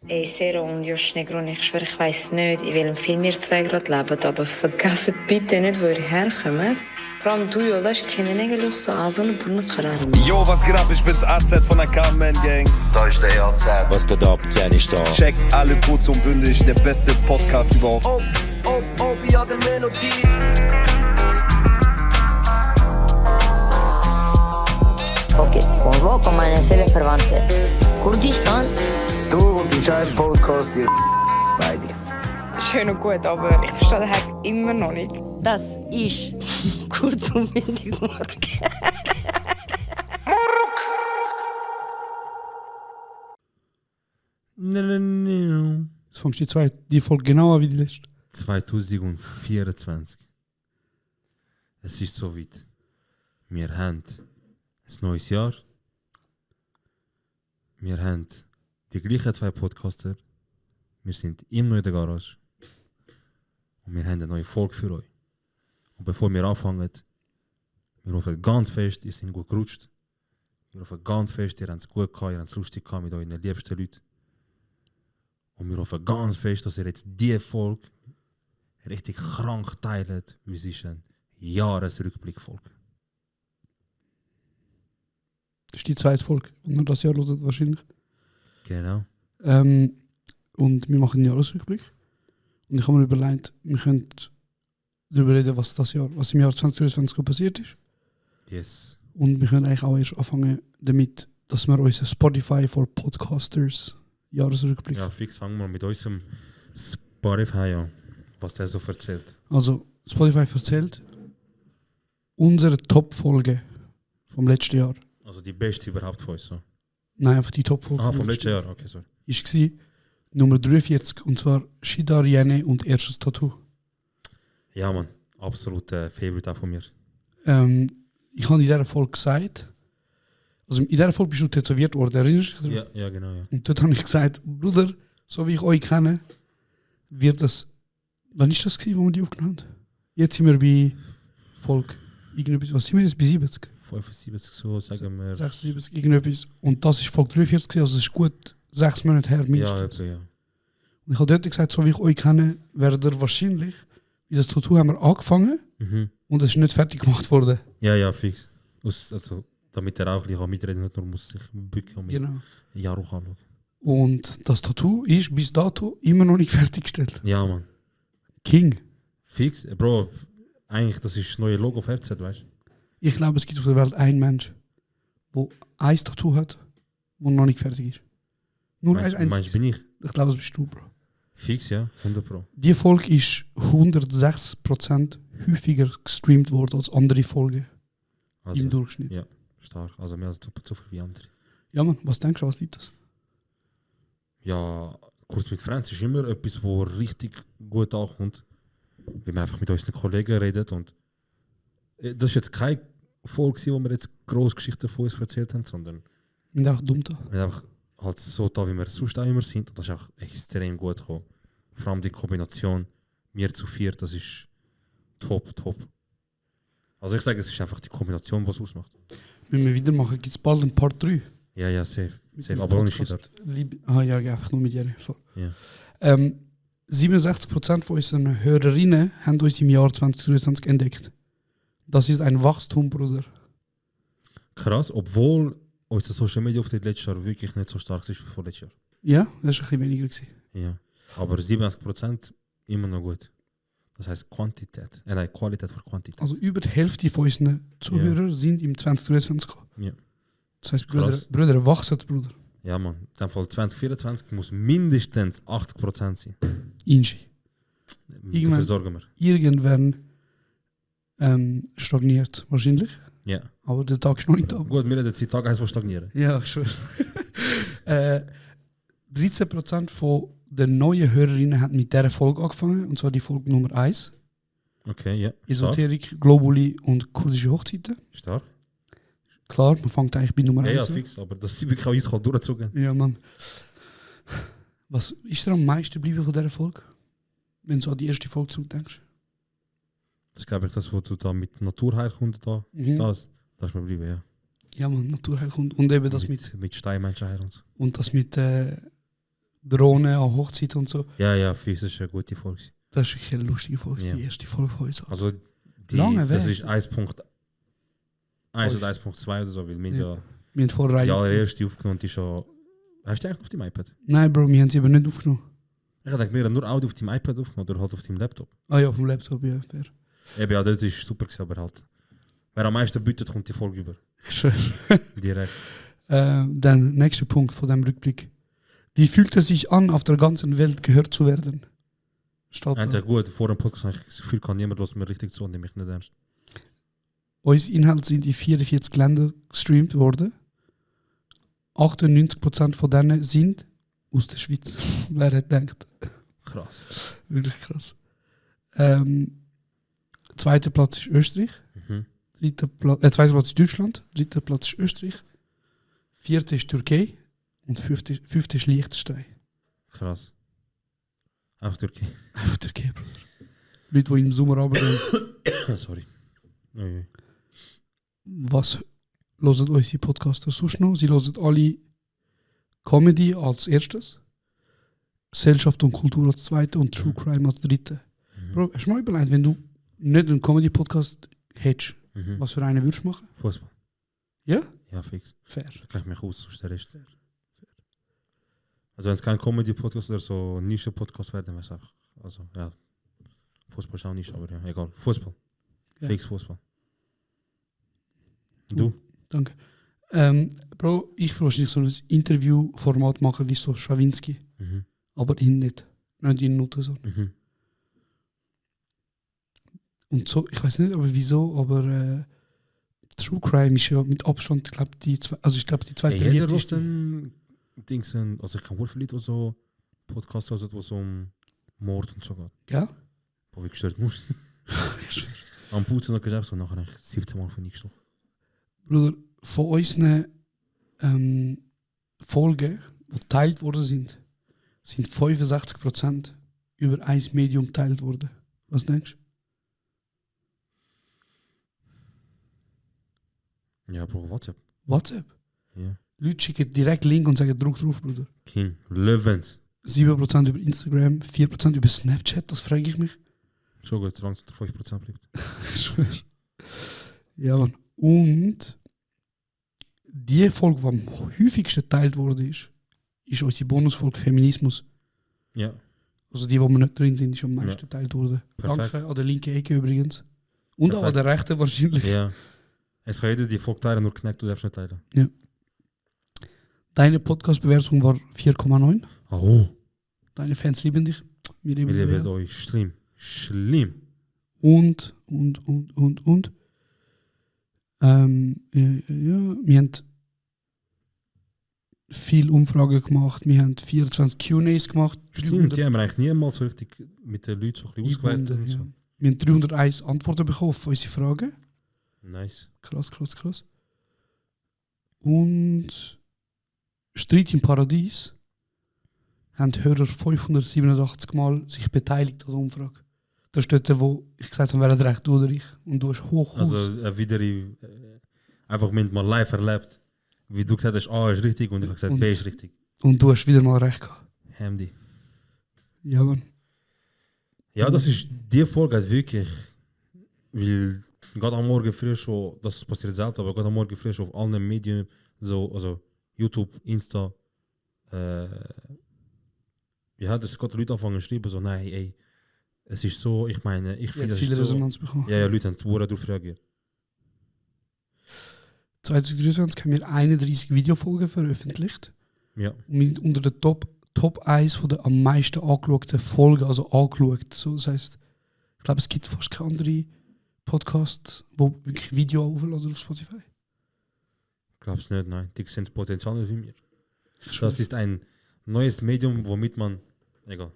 Ey, Sero und Josh Negron, ich schwöre, ich weiss nicht, in welchem Film ihr zwei gerade lebt, aber vergesst bitte nicht, wo ihr herkommt. Vor allem du, Jolas, kennen eigentlich so an so eine Brunnenkarriere. Yo, was geht ab? Ich bin's AZ von der Carmen Gang. Da ist der AZ. Was geht ab? Danny ist da. Checkt alle kurz und bündig, der beste Podcast überhaupt. ja, der Melodie. Ok, convoco meine Seelenverwandte. Kurdistan. Du und die scheiß Podcast hier. Beide. Schön und gut, aber ich verstehe den Hack immer noch nicht. Das ist kurz und bündig Morgen. Das fängst die Folge genau an wie die letzte. 2024. Es ist soweit. Wir haben ein neues Jahr. Wir haben die gleichen zwei Podcaster. Wir sind immer noch in der Garage. Und wir haben eine neue Folge für euch. Und bevor wir anfangen, wir hoffen ganz fest, ihr seid gut gerutscht. Wir hoffen ganz fest, ihr habt es gut gehabt, ihr habt es lustig gehabt mit euren liebsten Leuten. Und wir hoffen ganz fest, dass ihr jetzt diese Folge richtig krank teilt, wie es ist eine Jahresrückblickfolge. Das ist die zweite Folge. Und nur das Jahr hört wahrscheinlich. Genau. Und wir machen einen Jahresrückblick. Und ich habe mir überlegt, wir können darüber reden, was im Jahr 2023 passiert ist. Yes. Und wir können eigentlich auch erst anfangen damit, dass wir unseren Spotify for Podcasters Jahresrückblick. Ja, fix, fangen wir mit unserem Spotify an, was der so erzählt. Also, Spotify erzählt unsere Top-Folge vom letzten Jahr. Also die beste überhaupt von uns. So. Nein, einfach die Top-Folge. Vom letzten Jahr, okay, sorry. War Nummer 43, und zwar Shida Riene und erstes Tattoo. Ja, Mann, absoluter Favorite auch von mir. Ich habe in dieser Folge gesagt, also in dieser Folge bist du tätowiert worden, erinnerst du dich? Ja, genau. Ja. Und dort habe ich gesagt, Bruder, so wie ich euch kenne, wird das. Wann ist das gewesen, wo wir die aufgenommen haben? Jetzt sind wir bei Folge irgendetwas. Was sind wir jetzt? Bei 70? 75, so sagen wir. 76, irgendetwas. Und das ist Folge 43 gewesen, also es ist gut 6 Monate her mindestens. Ja, okay, ja. Und ich habe dort gesagt, so wie ich euch kenne, werdet ihr wahrscheinlich, wie das Tattoo haben wir angefangen und es ist nicht fertig gemacht worden. Ja, fix. Also, damit er auch ein bisschen mitreden kann, nur muss sich bücken und genau. Jahr auch anschauen. Und das Tattoo ist bis dato immer noch nicht fertiggestellt. Ja, Mann. King. Fix. Bro, eigentlich das ist das neue Logo auf FZ, weißt du? Ich glaube, es gibt auf der Welt einen Mensch, der ein Tattoo hat, das noch nicht fertig ist. Nur Meinst eins. bin ich? Ich glaube, das bist du, Bro. Fix, ja, 100%. Die Folge ist 106% häufiger gestreamt worden als andere Folgen Also, im Durchschnitt. Ja, stark. Also mehr als doppelt so viel wie andere. Ja, Mann, was denkst du, was liegt das? Ja, kurz mit Friends ist immer etwas, wo richtig gut ankommt, wenn man einfach mit unseren Kollegen redet. Und das ist jetzt keine Folge, wo wir jetzt grosse Geschichten von uns erzählt haben, sondern Und auch dumm da. wir haben einfach halt so da, wie wir sonst auch immer sind. Und das ist auch extrem gut gekommen. Vor allem die Kombination, wir zu viert, das ist top. Also ich sage, es ist einfach die Kombination, die es ausmacht. Wenn wir wieder machen, gibt es bald ein Part 3. Ja, safe. Aber ohne Shit. Ja, einfach nur mit ihr. Ja. 67% von unseren Hörerinnen haben uns im Jahr 2023 entdeckt. Das ist ein Wachstum, Bruder. Krass, obwohl unser Social Media auf letztes Jahr wirklich nicht so stark ist wie vor letztes Jahr. Ja, das war ein bisschen weniger gewesen. Ja. Aber 70% immer noch gut. Das heisst Qualität vor Quantität. Also über die Hälfte von unseren Zuhörern sind im 2023 gekommen. Ja. Das heisst, Krass. Brüder wachsen, Bruder. Ja, Mann. In dem Fall 2024 muss mindestens 80% sein. Inchi. Dafür sorgen wir. Irgendwann stagniert wahrscheinlich. Ja. Aber der Tag ist noch nicht da. Gut, wir reden jetzt Tag 1 von stagnieren. Ja, ich schwöre. 13% von den neuen Hörerinnen haben mit dieser Folge angefangen, und zwar die Folge Nummer 1. Okay, ja. Esoterik, Globuli und kurdische Hochzeiten. Stark. Klar, man fängt eigentlich bei Nummer 1 Ja, an. fix, aber das ist wirklich auch eiskalt durchgezogen. Ja, Mann. Was ist dir am meisten geblieben von dieser Folge? Wenn du an die erste Folge zurückdenkst? Das ist, glaube ich, das, was du da mit Naturheilkunde da, das ist mir geblieben, ja. Ja, Mann, Naturheilkunde. Und eben das mit Steinmenschen und so. und das mit Drohnen an Hochzeit und so. Ja, für uns ist es eine gute Folge. Das ist wirklich eine lustige Folge, Ja. die erste Folge von uns. Also, Lange das Weg. ist 1.1 oder 1.2 oder so, weil wir Ja. ja Wir haben vorher die rein. allererste aufgenommen, die schon. Hast du eigentlich auf dem iPad? Nein, Bro, wir haben sie aber nicht aufgenommen. Ich dachte, wir haben nur Audio auf dem iPad aufgenommen oder halt auf dem Laptop. Ah ja, auf dem Laptop, ja, fair. Eben, ja, das ist super gewesen, aber halt. Wer am meisten bietet, kommt die Folge über. Ich schwöre. Direkt. Dann nächster Punkt von dem Rückblick. Wie fühlt es sich an, auf der ganzen Welt gehört zu werden? Steht da. Eigentlich gut, vor dem Podcast habe ich das Gefühl, kann niemand los mir richtig zu und nehme mich nicht ernst. Unsere Inhalte sind in 44 Ländern gestreamt worden. 98% von denen sind aus der Schweiz. Wer hätte gedacht? Krass. Wirklich krass. Zweiter Platz ist Österreich. Mhm. Zweiter Platz ist Deutschland. Dritter Platz ist Österreich. Vierter ist Türkei. Und fünfter ist Liechtenstein. Krass. Einfach Türkei. Einfach Türkei, Bruder. Leute, die im Sommer arbeiten. Sorry. Okay. Was hören unsere Podcaster sonst noch? Sie hören alle Comedy als erstes, Gesellschaft und Kultur als zweites und True Crime als dritte. Bro, hast du mal überlegt, wenn du nicht einen Comedy-Podcast hättest, Mhm. was für einen würdest du machen? Fußball. Ja? Ja, fix. Fair. Da kann ich mich aus, sonst der Rest. Also wenn es kein Comedy-Podcast oder so ein Nische-Podcast wäre, dann wäre es einfach. Also ja. Fußball ist auch nicht, aber ja, egal. Fußball. Ja. Fix Fußball. Du? Danke. Bro, ich will wahrscheinlich so ein Interview-Format machen wie so Schawinski, Mhm. aber ihn nicht. Nicht in Noten so. Mhm. Und so, ich weiß nicht, aber wieso, aber True Crime ist ja mit Abstand, ich glaube, die zweite Hey, jeder beliebteste. los dann Dings, also ich kann wohl viele Leute, die so Podcasts hören, wo so um Mord und so geht. Ja? Wo ich gestört muss. Am Putzen noch gesagt, so nachher 17 Mal für nichts noch. Bruder, von unseren Folgen, die geteilt worden sind 65% über ein Medium geteilt worden. Was denkst du? Ja, Bro, WhatsApp. WhatsApp. Ja. Leute schicken direkt Link und sagen, druck drauf, Bruder. King. Levens. 7% über Instagram, 4% über Snapchat, das frage ich mich. So gut, solange es unter 5% bleibt. Ich schwöre. Ja, Mann. Und die Folge, die am häufigsten geteilt wurde, ist unsere Bonusfolge Feminismus. Ja. Also die, wo wir nicht drin sind, ist am meisten geteilt worden. Perfekt. Danke an der linken Ecke übrigens. Und auch an Perfekt. der rechten wahrscheinlich. Ja. Es kann jeder die Folge teilen, nur Knecht, du darfst nicht teilen. Deine Podcast-Bewertung war 4,9. Oh. Deine Fans lieben dich. Wir lieben Wir dich. lieben euch. Schlimm. Schlimm. Und. Wir haben viel Umfragen gemacht. Wir haben 24 Q&As gemacht. Stimmt, die haben wir eigentlich niemals so richtig mit den Leuten so ein bisschen ausgewertet. Und so. Ja. Wir haben 301 Antworten bekommen auf unsere Fragen. Nice. Krass. Und Streit im Paradies haben die Hörer 587 Mal sich beteiligt an der Umfrage. Das ist dort, wo ich gesagt habe, wer hat recht, du oder ich. Und du hast hoch aus. Also wieder einfach mit mal live erlebt. Wie du gesagt hast, A ist richtig und ich habe gesagt, B ist richtig. Und du hast wieder mal recht gehabt. Handy. Ja, Mann. Ja, das ist die Folge hat wirklich, weil gerade am Morgen früh schon, das passiert selten, aber gerade am Morgen früh schon auf allen Medien, so, also YouTube, Insta, ja, dass gerade Leute anfangen zu schreiben, so, nein, ey, es ist so, ich meine, ich Ich finde, habe das viele ist so. Resonanz bekommen. Ja, Leute haben darauf reagiert. 2023 haben wir 31 Videofolgen veröffentlicht. Ja. Und wir sind unter der Top 1 von der am meisten angeschauten Folgen, also angeschaut. So, das heisst, ich glaube, es gibt fast keine andere Podcast, wo wirklich Video aufladen auf Spotify. Glaub's nicht, nein. Die sehen das Potenzial nicht wie mir. Das ist ein neues Medium, womit man. Egal.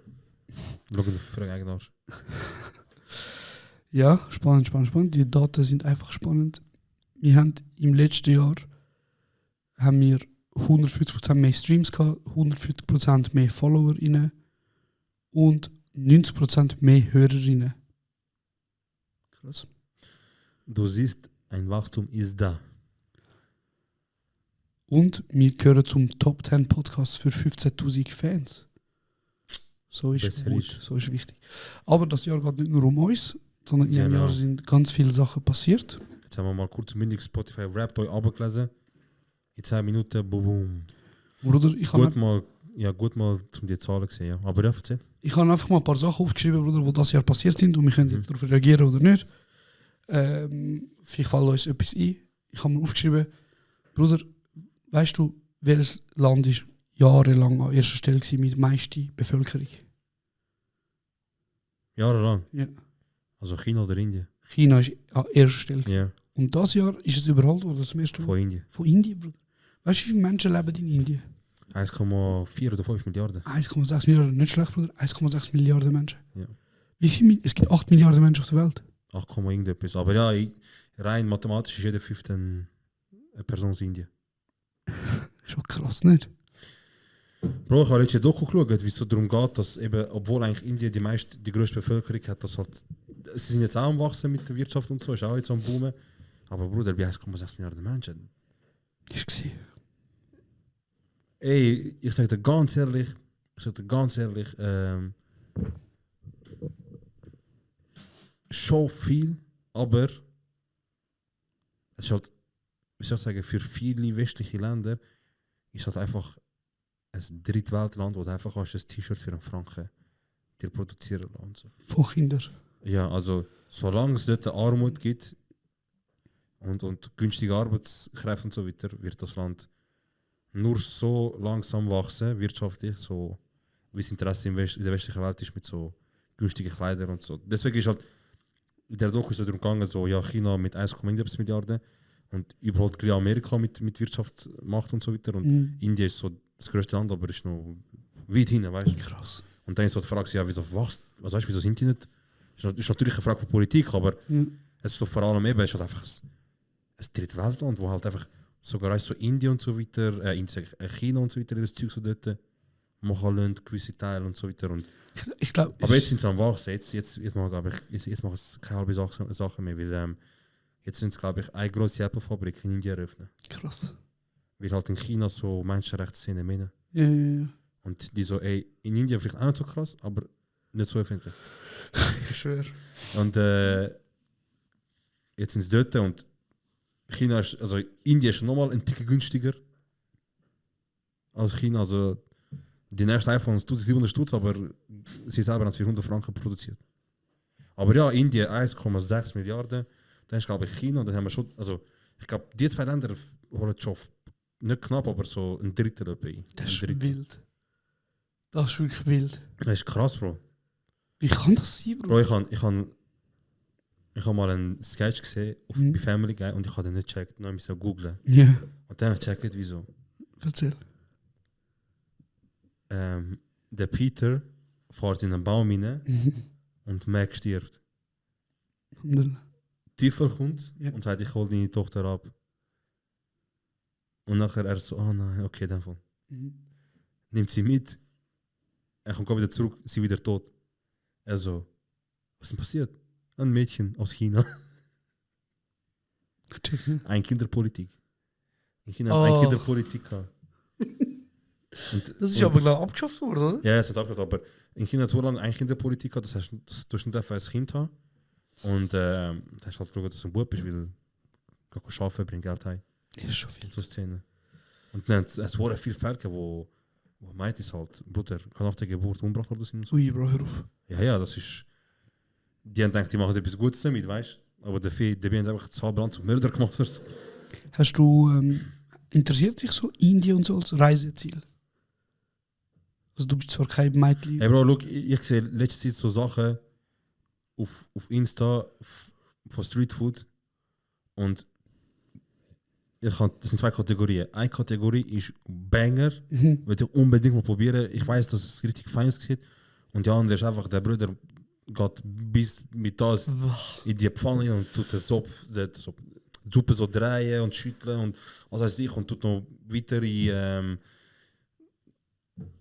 Schau die Frage eigentlich aus. Ja, spannend. Die Daten sind einfach spannend. Wir haben im letzten Jahr 150% mehr Streams gehabt, 150% mehr FollowerInnen und 90% mehr HörerInnen. Krass. Du siehst, ein Wachstum ist da. Und wir gehören zum Top 10 Podcast für 15.000 Fans. So ist Besser gut, ist. so ist wichtig. Aber das Jahr geht nicht nur um uns, sondern in diesem Genau. Jahr sind ganz viele Sachen passiert. Jetzt haben wir mal kurz mündig Spotify Rap euch abgelesen. In 10 Minuten, boom. Bruder, ich habe Gut mal zum die Zahlen gesehen, ja. Aber ja, erzähl. einfach mal ein paar Sachen aufgeschrieben, Bruder, die das Jahr passiert sind und wir können jetzt darauf reagieren oder nicht. Vielleicht fällt uns etwas ein. Ich habe mir aufgeschrieben, Bruder, weißt du, welches Land ist jahrelang an erster Stelle gewesen mit meiste Bevölkerung? Jahrelang. Ja. Also China oder Indien? China ist an erster Stelle gewesen. Ja, Und das Jahr ist es überholt worden, das erste Mal. von Indien. Von Indien, Bruder. Weißt du, wie viele Menschen leben in Indien? 1,4 oder 5 Milliarden. 1,6 Milliarden, nicht schlecht, Bruder. 1,6 Milliarden Menschen. Ja. Wie viel? Es gibt 8 Milliarden Menschen auf der Welt. 8, irgendetwas. Aber ja, rein mathematisch ist jeder 5. eine Person aus Indien. Schon krass, nicht? Bro, ich habe letztes Doku geschaut, wie es so darum geht, dass eben, obwohl eigentlich Indien die größte Bevölkerung hat, dass halt, sie sind jetzt auch am Wachsen mit der Wirtschaft und so, ist auch jetzt am Boomen. Aber Bruder, bei 1,6 Milliarden Menschen. Ist gewesen. Ey, ich sag dir ganz ehrlich, schon viel, aber es ist halt, wie soll ich sagen, für viele westliche Länder ist halt einfach ein Drittweltland, wo du einfach kannst ein T-Shirt für einen Franken dir produzieren lassen. Und so. Von Kindern. Ja, also solange es dort Armut gibt und günstige Arbeitskräfte und so weiter, wird das Land nur so langsam wachsen, wirtschaftlich, so wie das Interesse in der westlichen Welt ist mit so günstigen Kleidern und so. Deswegen ist halt in der Doku so darum gegangen, so, ja, China mit 1,1 Milliarden und überholt gleich Amerika mit Wirtschaftsmacht und so weiter. Und Indien ist so das größte Land, aber ist noch weit hinten, weißt du? Krass. Und dann ist so die Frage, ja, wieso wächst? Was weißt du, wieso sind die nicht? Ist natürlich eine Frage von Politik, aber es ist doch vor allem eben, es ist halt einfach ein Drittweltland, wo halt einfach sogar so Indien und so weiter, China und so weiter, das Zeug so dort machen lassen, gewisse Teile und so weiter. Und Ich glaube. aber jetzt sind sie am Wachsen, jetzt machen es keine halbe Sachen mehr, weil jetzt sind es, glaube ich, eine grosse Apple-Fabrik in Indien eröffnen. Krass. Weil halt in China so Menschenrechtsszene meinen. Ja. Und die so, ey, in Indien vielleicht auch nicht so krass, aber nicht so öffentlich. Ich schwöre. Und jetzt sind sie dort und China ist, also Indien ist nochmal ein Ticken günstiger als China. Also die nächste iPhones tut 700 Stutz, aber sie selber haben es für 100 Franken produziert. Aber ja, Indien 1,6 Milliarden, dann ist glaube ich China und dann haben wir schon, also ich glaube die zwei Länder holen schon nicht knapp, aber so ein Drittel etwa ein. Das ist Ein Drittel. wild. Das ist wirklich wild. Das ist krass, Bro. Wie kann das sein, Bro? Bro, ich hab mal einen Sketch gesehen bei Family Guy und ich habe den nicht gecheckt, dann musste ich googlen. Ja. Und dann habe ich gecheckt, wieso. Erzähl. Der Peter fährt in einen Baum rein und Mac stirbt. Alhamdulillah. Teufel kommt Ja. und sagt, ich hole deine Tochter ab. Und nachher er so, oh nein, okay, dann von. Nimmt sie mit. Er kommt wieder zurück, sie wieder tot. Er so, was ist denn passiert? Ein Mädchen aus China. Check's nicht. Ein Kinderpolitik. In China hat ein Kinderpolitik gehabt. Und, Das ist aber klar abgeschafft worden, oder? Ja, es hat abgeschafft, aber in China hat so lange eine Kinderpolitik gehabt, das heißt, du nicht einfach ein Kind haben. Und da hast du halt geschaut, dass du ein Bub bist, weil du kannst arbeiten, bringt Geld heim. Das ist schon viel. So Szenen. Und dann es wurden viele Fälle, wo meint es halt, Bruder, kann nach der Geburt umgebracht worden sein. Ui, Bro, hör auf. Ja, das ist. Die haben gedacht, die machen etwas Gutes damit, weißt du? Aber die haben einfach das halbe Land zum Mörder gemacht. Hast du, interessiert dich so Indien und so als Reiseziel? Also du bist zwar kein Mädchen. Hey Bro, look, ich sehe letzte Zeit so Sachen auf Insta von Streetfood und das sind zwei Kategorien. Eine Kategorie ist Banger, würde ich unbedingt mal probieren. Ich weiß, dass es richtig fein aussieht. Und die andere ist einfach, der Bruder geht bis mit das in die Pfanne und tut die Suppe so drehen und schütteln und was weiß ich und tut noch weitere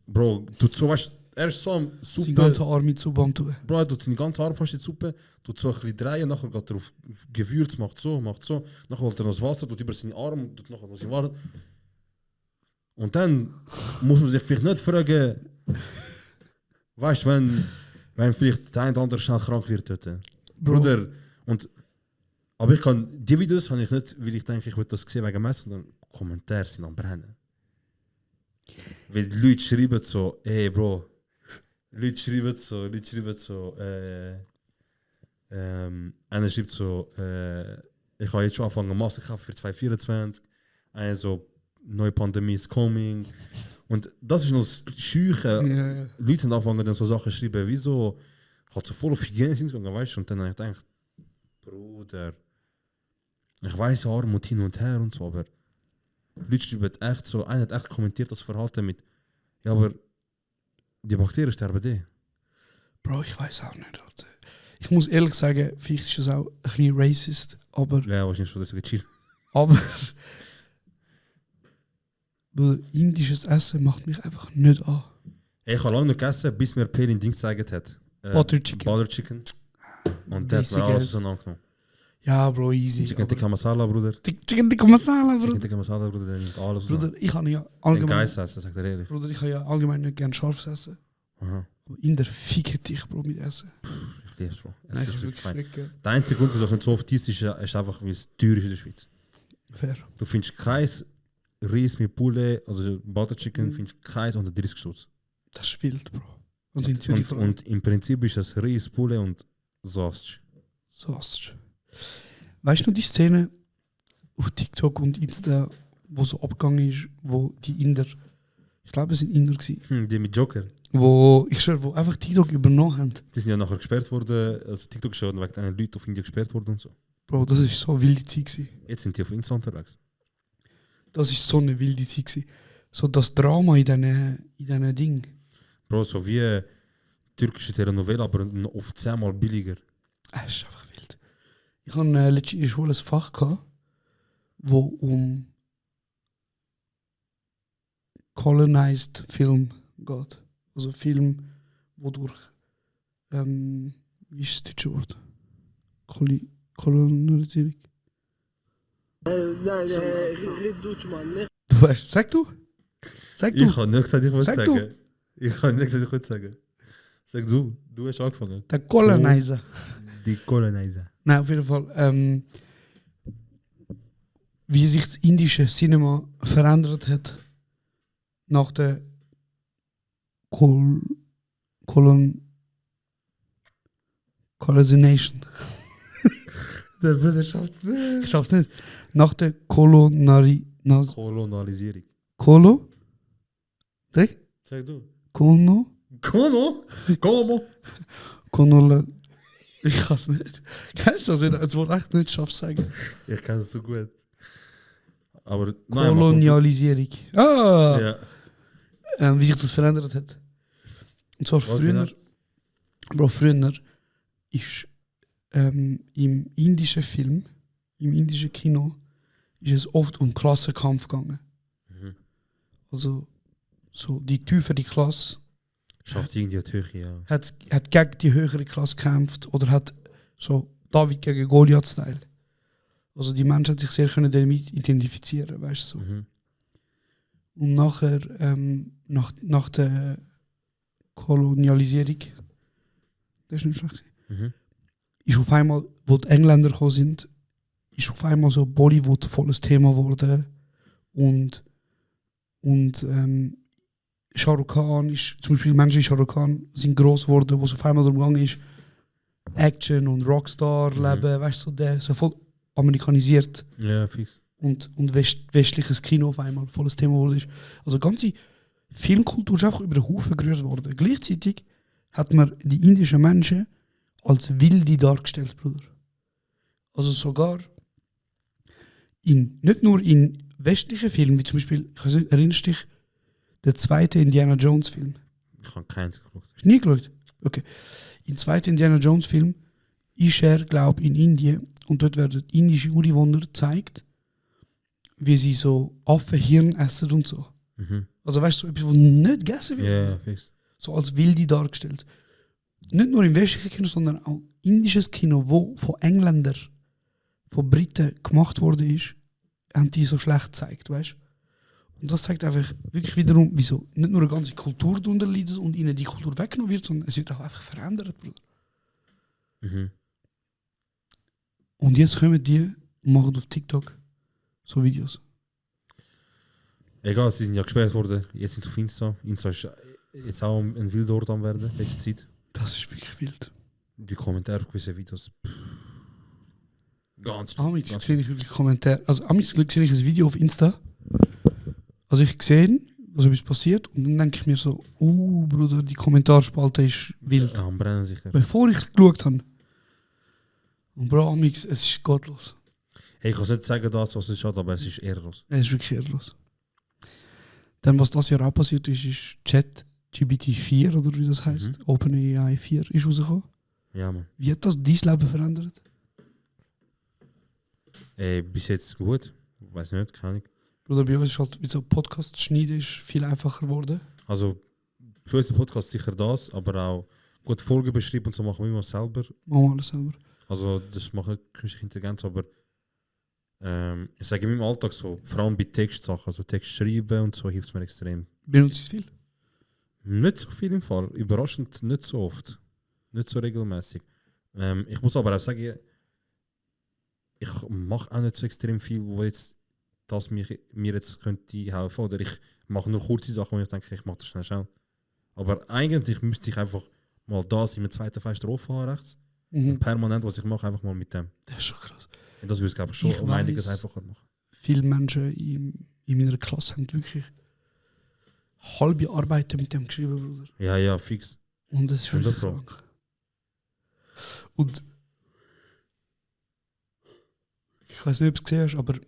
Bro, tut so, weißt du, er ist so am Die Suppe. ganze Arme zu Baum tun. Bro, er tut seine ganze Arm fast in die Suppe, tut so ein bisschen drehen, nachher geht er auf Gewürz, macht so, nachher holt er noch das Wasser, tut über seine Arme, tut nachher noch seine Ware. Und dann muss man sich vielleicht nicht fragen, Weißt du, wenn vielleicht der eine oder andere schnell krank wird dort. Bruder, aber ich kann, die Videos habe ich nicht, weil ich denke, ich würde das sehen wegen Mess, sondern Kommentare sind am Brennen. Weil die Leute schreiben so, ey Bro, Leute schreiben so, einer schreibt so, ich habe jetzt schon angefangen Maske kaufen für 2024, einer so, neue Pandemie ist coming. Und das ist noch das Scheuche. Leute haben angefangen dann so Sachen zu schreiben, wieso hat so voll auf Hygiene hingegangen, weißt du? Und dann habe ich gedacht, Bruder, ich weiß Armut hin und her und so, aber Leute schreiben echt so, einer hat echt kommentiert das Verhalten mit, ja, aber die Bakterien sterben die. Bro, ich weiß auch nicht, Alter. Ich muss ehrlich sagen, vielleicht ist das auch ein bisschen racist, aber... Ja, wahrscheinlich schon, dass ich chill. Aber... Weil indisches Essen macht mich einfach nicht an. Ich habe lange nicht gegessen, bis mir Pelin Dings gezeigt hat. Butter Chicken. Butter Chicken. Und der hat mir alles auseinandergenommen. Ja, Bro, easy. Chicken Tikka Masala, Bruder. Chicken Tikka Masala, Chicken Bruder. Tikka Masala, Bruder, der nimmt alles Bruder, ich habe ja Ein allgemein... Geist essen, sagt er ehrlich. Bruder, ich habe ja allgemein nicht gerne scharfes Essen. Aha. Aber in der Ficke dich, Bro, mit Essen. Ich liebe es, Bro. Es Nein, ist ich wirklich fein. wirklich Der einzige Grund, wieso es nicht so oft ist einfach, weil es teuer ist in der Schweiz. fair. Du findest kein Reis mit Poulet, also Butter Chicken, findest keins unter 30 Stutz. Das ist wild, Bro. Und in Zürich vor allem. Und im Prinzip ist das Reis, Poulet und Sausage. So hast weißt du noch die Szene auf TikTok und Insta, wo so abgegangen ist, wo die Inder, ich glaube es sind Inder gewesen, Die mit Joker. wo einfach TikTok übernommen haben. Die sind ja nachher gesperrt worden, also TikTok schon wegen den Leuten auf Indien gesperrt worden und so. Bro, das ist so eine wilde Zeit gewesen. Jetzt sind die auf Insta unterwegs. Das ist so eine wilde Zeit gewesen. So das Drama in diesen Ding. Bro, so wie türkische Telenovela, aber noch auf 10-mal billiger. Es ist einfach wild. Ich hatte letztens in der Schule ein Fach, wo um colonized Film geht. Also Film, wodurch wie ist das deutsche Wort? Kolonialisierung. Du weißt, sag du? Sag du. Ich habe nicht gesagt, ich wollte Sag sagen. Ich habe nicht gesagt, ich wollte sagen. Sag du, du hast angefangen. Der Colonizer. Die Colonizer. Nein, auf jeden Fall. Wie sich das indische Cinema verändert hat nach der Colonization. Der Bruder schafft es nicht. Ich schaff's nicht. Nach der Kolonialisierung. Sag? Sag du. Kono? Como? Ich kann es nicht. Kennst du das, wenn du das Wort echt nicht schaffst, sagen? Ich kann es so gut. Aber Kolonialisierung. Ah! Ja. Wie sich das verändert hat. Und zwar früher. Bro, früher ist im indischen Film, im indischen Kino, ist es oft um Klassenkampf gegangen. Mhm. Also, so die tiefere Klasse Schafft es irgendwie die Höhe, ja. hat gegen die höhere Klasse gekämpft oder hat so David gegen Goliath-Style. Also die Menschen haben sich sehr können damit identifizieren, weißt du. So. Mhm. Und nachher, nach der Kolonialisierung, das ist nicht schlecht, Mhm. ist auf einmal, wo die Engländer gekommen sind, ist auf einmal so Bollywood volles Thema geworden. Und Shah Rukh Khan ist, zum Beispiel Menschen wie Shah Rukh Khan sind gross geworden, wo es auf einmal darum gegangen ist, Action und Rockstar-Leben, weißt du, so voll amerikanisiert Ja, fix. und westliches Kino auf einmal volles Thema wurde. Also die ganze Filmkultur ist einfach über den Haufen gerührt worden. Gleichzeitig hat man die indischen Menschen als Wilde dargestellt, Bruder. Also sogar nicht nur in westlichen Filmen, wie zum Beispiel, ich weiß nicht, erinnerst du dich, der zweite Indiana Jones Film? Ich habe keins geguckt. Hast du nie geschaut? Okay. Im zweiten Indiana Jones Film ist er, glaube ich, in Indien und dort werden indische Ureinwohner gezeigt, wie sie so Affenhirn essen und so. Mhm. Also weißt du, so etwas, was nicht gegessen wird. Ja, fix. So als Wilde dargestellt. Nicht nur im westlichen Kino, sondern auch indisches Kino, wo von Engländern, von Briten gemacht worden ist, haben die so schlecht gezeigt, weißt du? Und das zeigt einfach wirklich wiederum, wieso nicht nur eine ganze Kultur darunter leidet und ihnen die Kultur weggenommen wird, sondern es wird auch einfach verändert, Bruder. Mhm. Und jetzt kommen die und machen auf TikTok so Videos. Egal, sie sind ja gesperrt worden. Jetzt sind sie auf Insta. Insta ist jetzt auch ein Wildort am werden, letzte Zeit. Das ist wirklich wild. Die Kommentare auf gewisse Videos. Ganz Amix ganz- sehe ich wirklich Kommentare. Also Amix sehe ich ein Video auf Insta. Also ich sehe, was etwas passiert und dann denke ich mir so, Bruder, die Kommentarspalte ist wild. Ja, am Brennen sicher. Bevor ich es geschaut habe. Und Bro, Amix, es ist gottlos. Hey, ich kann nicht sagen, dass was es schaut, aber es ist ehrlos. Es ist wirklich ehrlos. Dann, was das Jahr auch passiert ist ChatGPT 4 oder wie das heißt. OpenAI 4 ist rausgekommen. Ja, man. Wie hat das dein Leben verändert? Bis jetzt gut. Weiß nicht, keine Ahnung. Bruder, bei uns ist halt, wie so Podcast schneiden ist viel einfacher geworden. Also, für unseren Podcast sicher das, aber auch gut Folgen beschreiben und so machen wir immer selber. Machen wir alles selber. Also, das macht nicht künstliche Intelligenz, aber ich sage in meinem Alltag so, vor allem bei Textsachen, also Text schreiben und so hilft mir extrem. Benutzt es viel? Nicht so viel im Fall, überraschend nicht so oft. Nicht so regelmäßig. Ich muss aber auch sagen, ich mache auch nicht so extrem viel, wo jetzt das mir jetzt könnte helfen. Oder ich mache nur kurze Sachen, wo ich denke, ich mache das schnell. Aber eigentlich müsste ich einfach mal das in meinem zweiten Fenster offen haben rechts. Und permanent, was ich mache, einfach mal mit dem. Das ist schon krass. Und das würde es, glaube ich, schon Ich um einiges weiss. einfacher machen. Viele Menschen in meiner Klasse haben wirklich halbe Arbeiten mit dem geschrieben, Bruder. Ja, fix. Und das ist wirklich 100%. krank. Und ich weiß nicht, ob du es gesehen hast, aber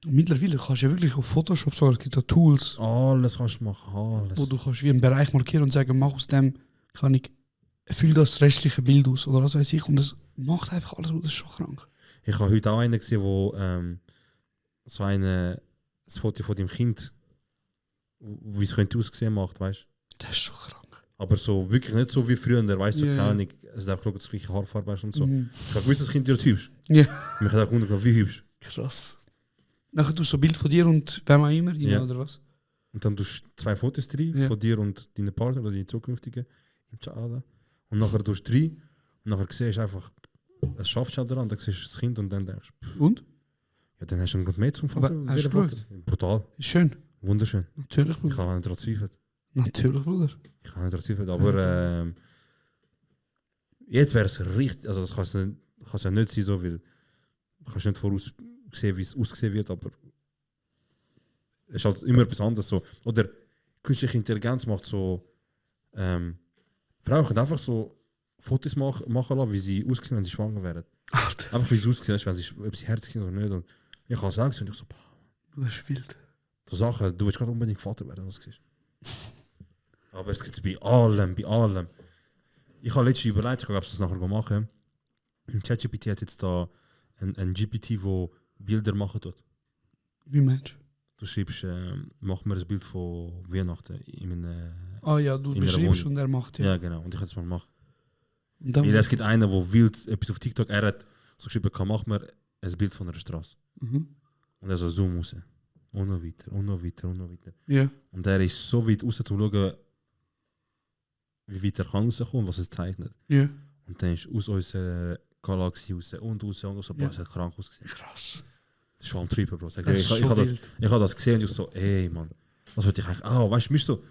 mittlerweile kannst du ja wirklich auf Photoshop sagen, es gibt da Tools, Alles kannst du machen, alles. wo du kannst wie einen Bereich markieren und sagen, mach aus dem, kann ich, füll das restliche Bild aus oder was weiß ich. Und das macht einfach alles, das ist schon krank. Ich habe heute auch einen gesehen, wo so das Foto von dem Kind, wie es könnte aussehen macht, weißt du? Das ist schon krank. Aber so wirklich nicht so wie früher, weißt du, Ja, keine ja. Ahnung, es ist einfach das gleiche Haarfarbe hast und so. Mhm. Ich habe gewusst, das Kind wird hübsch. Ja. Mich hat auch gewundert, wie hübsch. Krass. Nachher tust du so ein Bild von dir und wem auch immer rein, Ja. oder was? Und dann tust du 2 Fotos drin, Ja. von dir und deinem Partner oder deinen zukünftigen im Chat. Und nachher tust du 3 und nachher siehst du einfach, es schafft schon daran, dann siehst du das Kind und dann denkst du, Und? ja, dann hast du einen guten mehr zum Vater. Aber hast du Welcher Vater? Brutal, Ist schön. wunderschön. Natürlich, Ich Bruder. habe nicht daran zweifelt. Natürlich, Bruder. Ich kann nicht daran zweifeln, aber jetzt wäre es richtig, also das kann es ja nicht sein, so, weil du kannst nicht voraussehen, wie es aussehen wird, aber es ist halt immer etwas anderes. So. Oder künstliche Intelligenz macht so, Frauen können einfach so Fotos machen lassen, wie sie aussehen, wenn sie schwanger werden. Alter, Einfach wie sie aussehen, wenn sie, ob sie herzig sind oder nicht. Und ich habe es auch gesehen und ich so, boah, das ist wild. so Sachen, du willst gerade unbedingt Vater werden, was du siehst. Aber es gibt es bei allem, bei allem. Ich habe letztens überlegt, ich glaube, das nachher machen. ChatGPT hat jetzt da ein GPT, wo Bilder machen tut. Wie meinst Du schreibst, mach mir ein Bild von Weihnachten in einem, du? Ah ja, du In einer beschreibst Wohnung. und er macht, ja. ja genau, und ich kann es mal machen. Und dann, Weil es gibt einen, der wild etwas auf TikTok, er hat so geschrieben, mach mir ein Bild von einer Straße. Mhm. Und er so zoom raus. Und noch weiter, und noch weiter, und noch weiter. Ja. Und er ist so weit raus, um zu schauen, wie weit er kann rauskommen, was es zeichnet. Ja. Und dann ist aus unserer Galaxie raus und raus und so. Ja. Es hat krank ausgesehen. Krass. Das ist schon am Trippen, Bro. Das ist Ich habe so das, hab das gesehen und ich so, ey, Mann, das wollte ich eigentlich auch. Weißt du, so,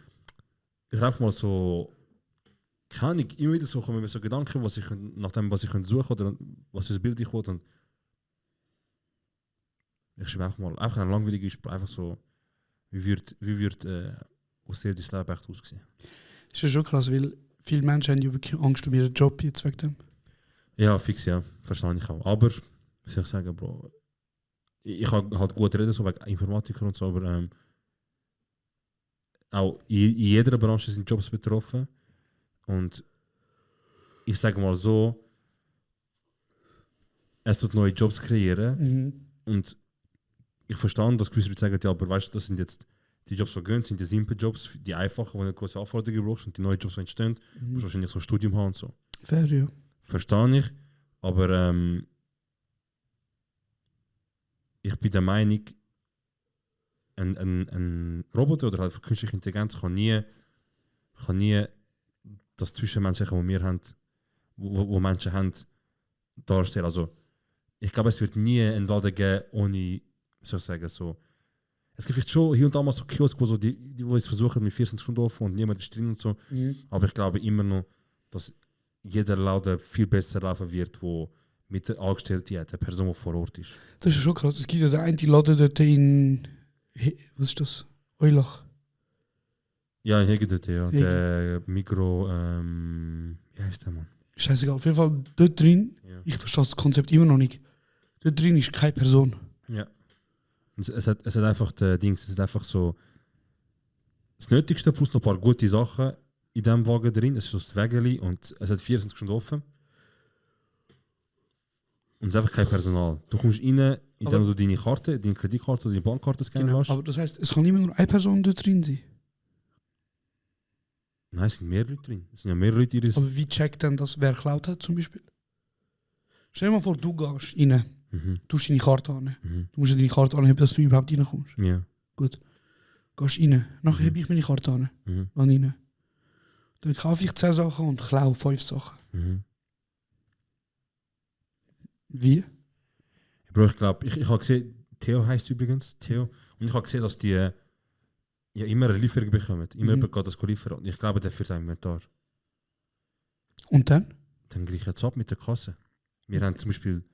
ich einfach mal so, kann ich immer wieder so kommen mit so Gedanken, nach dem, was ich suchen oder was für ein Bild ich will. Und ich schreibe einfach eine langweilige Sprache, einfach so, wie wird aus dir dein Leben echt aussehen. Das ist ja schon krass, weil viele Menschen haben ja wirklich Angst um ihren Job jetzt wegen dem. Ja, fix, ja. Verstehe ich auch. Aber, was soll ich sagen, Bro? Ich kann halt gut reden, so wegen Informatiker und so, aber auch in jeder Branche sind Jobs betroffen. Und ich sage mal so, es tut neue Jobs kreieren. Und ich verstehe, dass gewisse Leute sagen, ja, aber weißt du, das sind jetzt die Jobs, die gehen, sind die simplen Jobs, die einfachen, wo du eine große Anforderungen brauchst und die neuen Jobs, die entstehen, musst du wahrscheinlich so ein Studium haben und so. Fair, ja. Verstehe ich, aber ich bin der Meinung, ein Roboter oder halt künstliche Intelligenz kann nie das Zwischenmenschliche, wo wir haben, wo Menschen haben, darstellen. Also, ich glaube, es wird nie einen Laden geben, ohne, wie soll ich sagen, so. Es gibt vielleicht schon hier und da mal so Kiosk, wo, so wo es versuchen mit 24 Stunden offen und niemand ist drin und so. Aber ich glaube immer noch, dass jeder Laden viel besser laufen wird, wo mit der Angestellten hat, der Person, die vor Ort ist. Das ist schon krass. Es gibt ja den einen Laden dort in. Was ist das? Eulach. Ja, in Hege dort, ja. Hege. Der Mikro, wie heißt der Mann? Scheißegal. Auf jeden Fall dort drin. Ja. Ich verstehe das Konzept immer noch nicht. Dort drin ist keine Person. Ja. Und es hat einfach es ist einfach so das Nötigste plus noch ein paar gute Sachen in diesem Wagen drin. Es ist so das Wägeli und es hat 24 Stunden offen. Und es ist einfach kein Personal. Du kommst rein, indem du deine Karte, deine Kreditkarte oder deine Bankkarte scannen Genau. lässt. Aber das heisst, es kann immer nur eine Person dort drin sein. Nein, es sind mehr Leute drin. Es sind ja mehr Leute ihres. Aber wie checkt denn das, wer geklaut hat zum Beispiel? Stell dir mal vor, du gehst rein, tust deine Karte an. Du musst ja deine Karte anheben, dass du überhaupt reinkommst. Ja. Gut. Gehst rein. Nachher hebe ich meine Karte an. Gehe rein. Dann kaufe ich 10 Sachen und klaue 5 Sachen. Wie? Bro, ich glaube, ich habe gesehen, Theo heisst übrigens, Theo. Und ich habe gesehen, dass die ja immer eine Lieferung bekommen. Immer jemand geht das liefern. Und ich glaube, der führt ein Inventar. Und dann? Dann gleich jetzt ab mit der Kasse. Wir haben zum Beispiel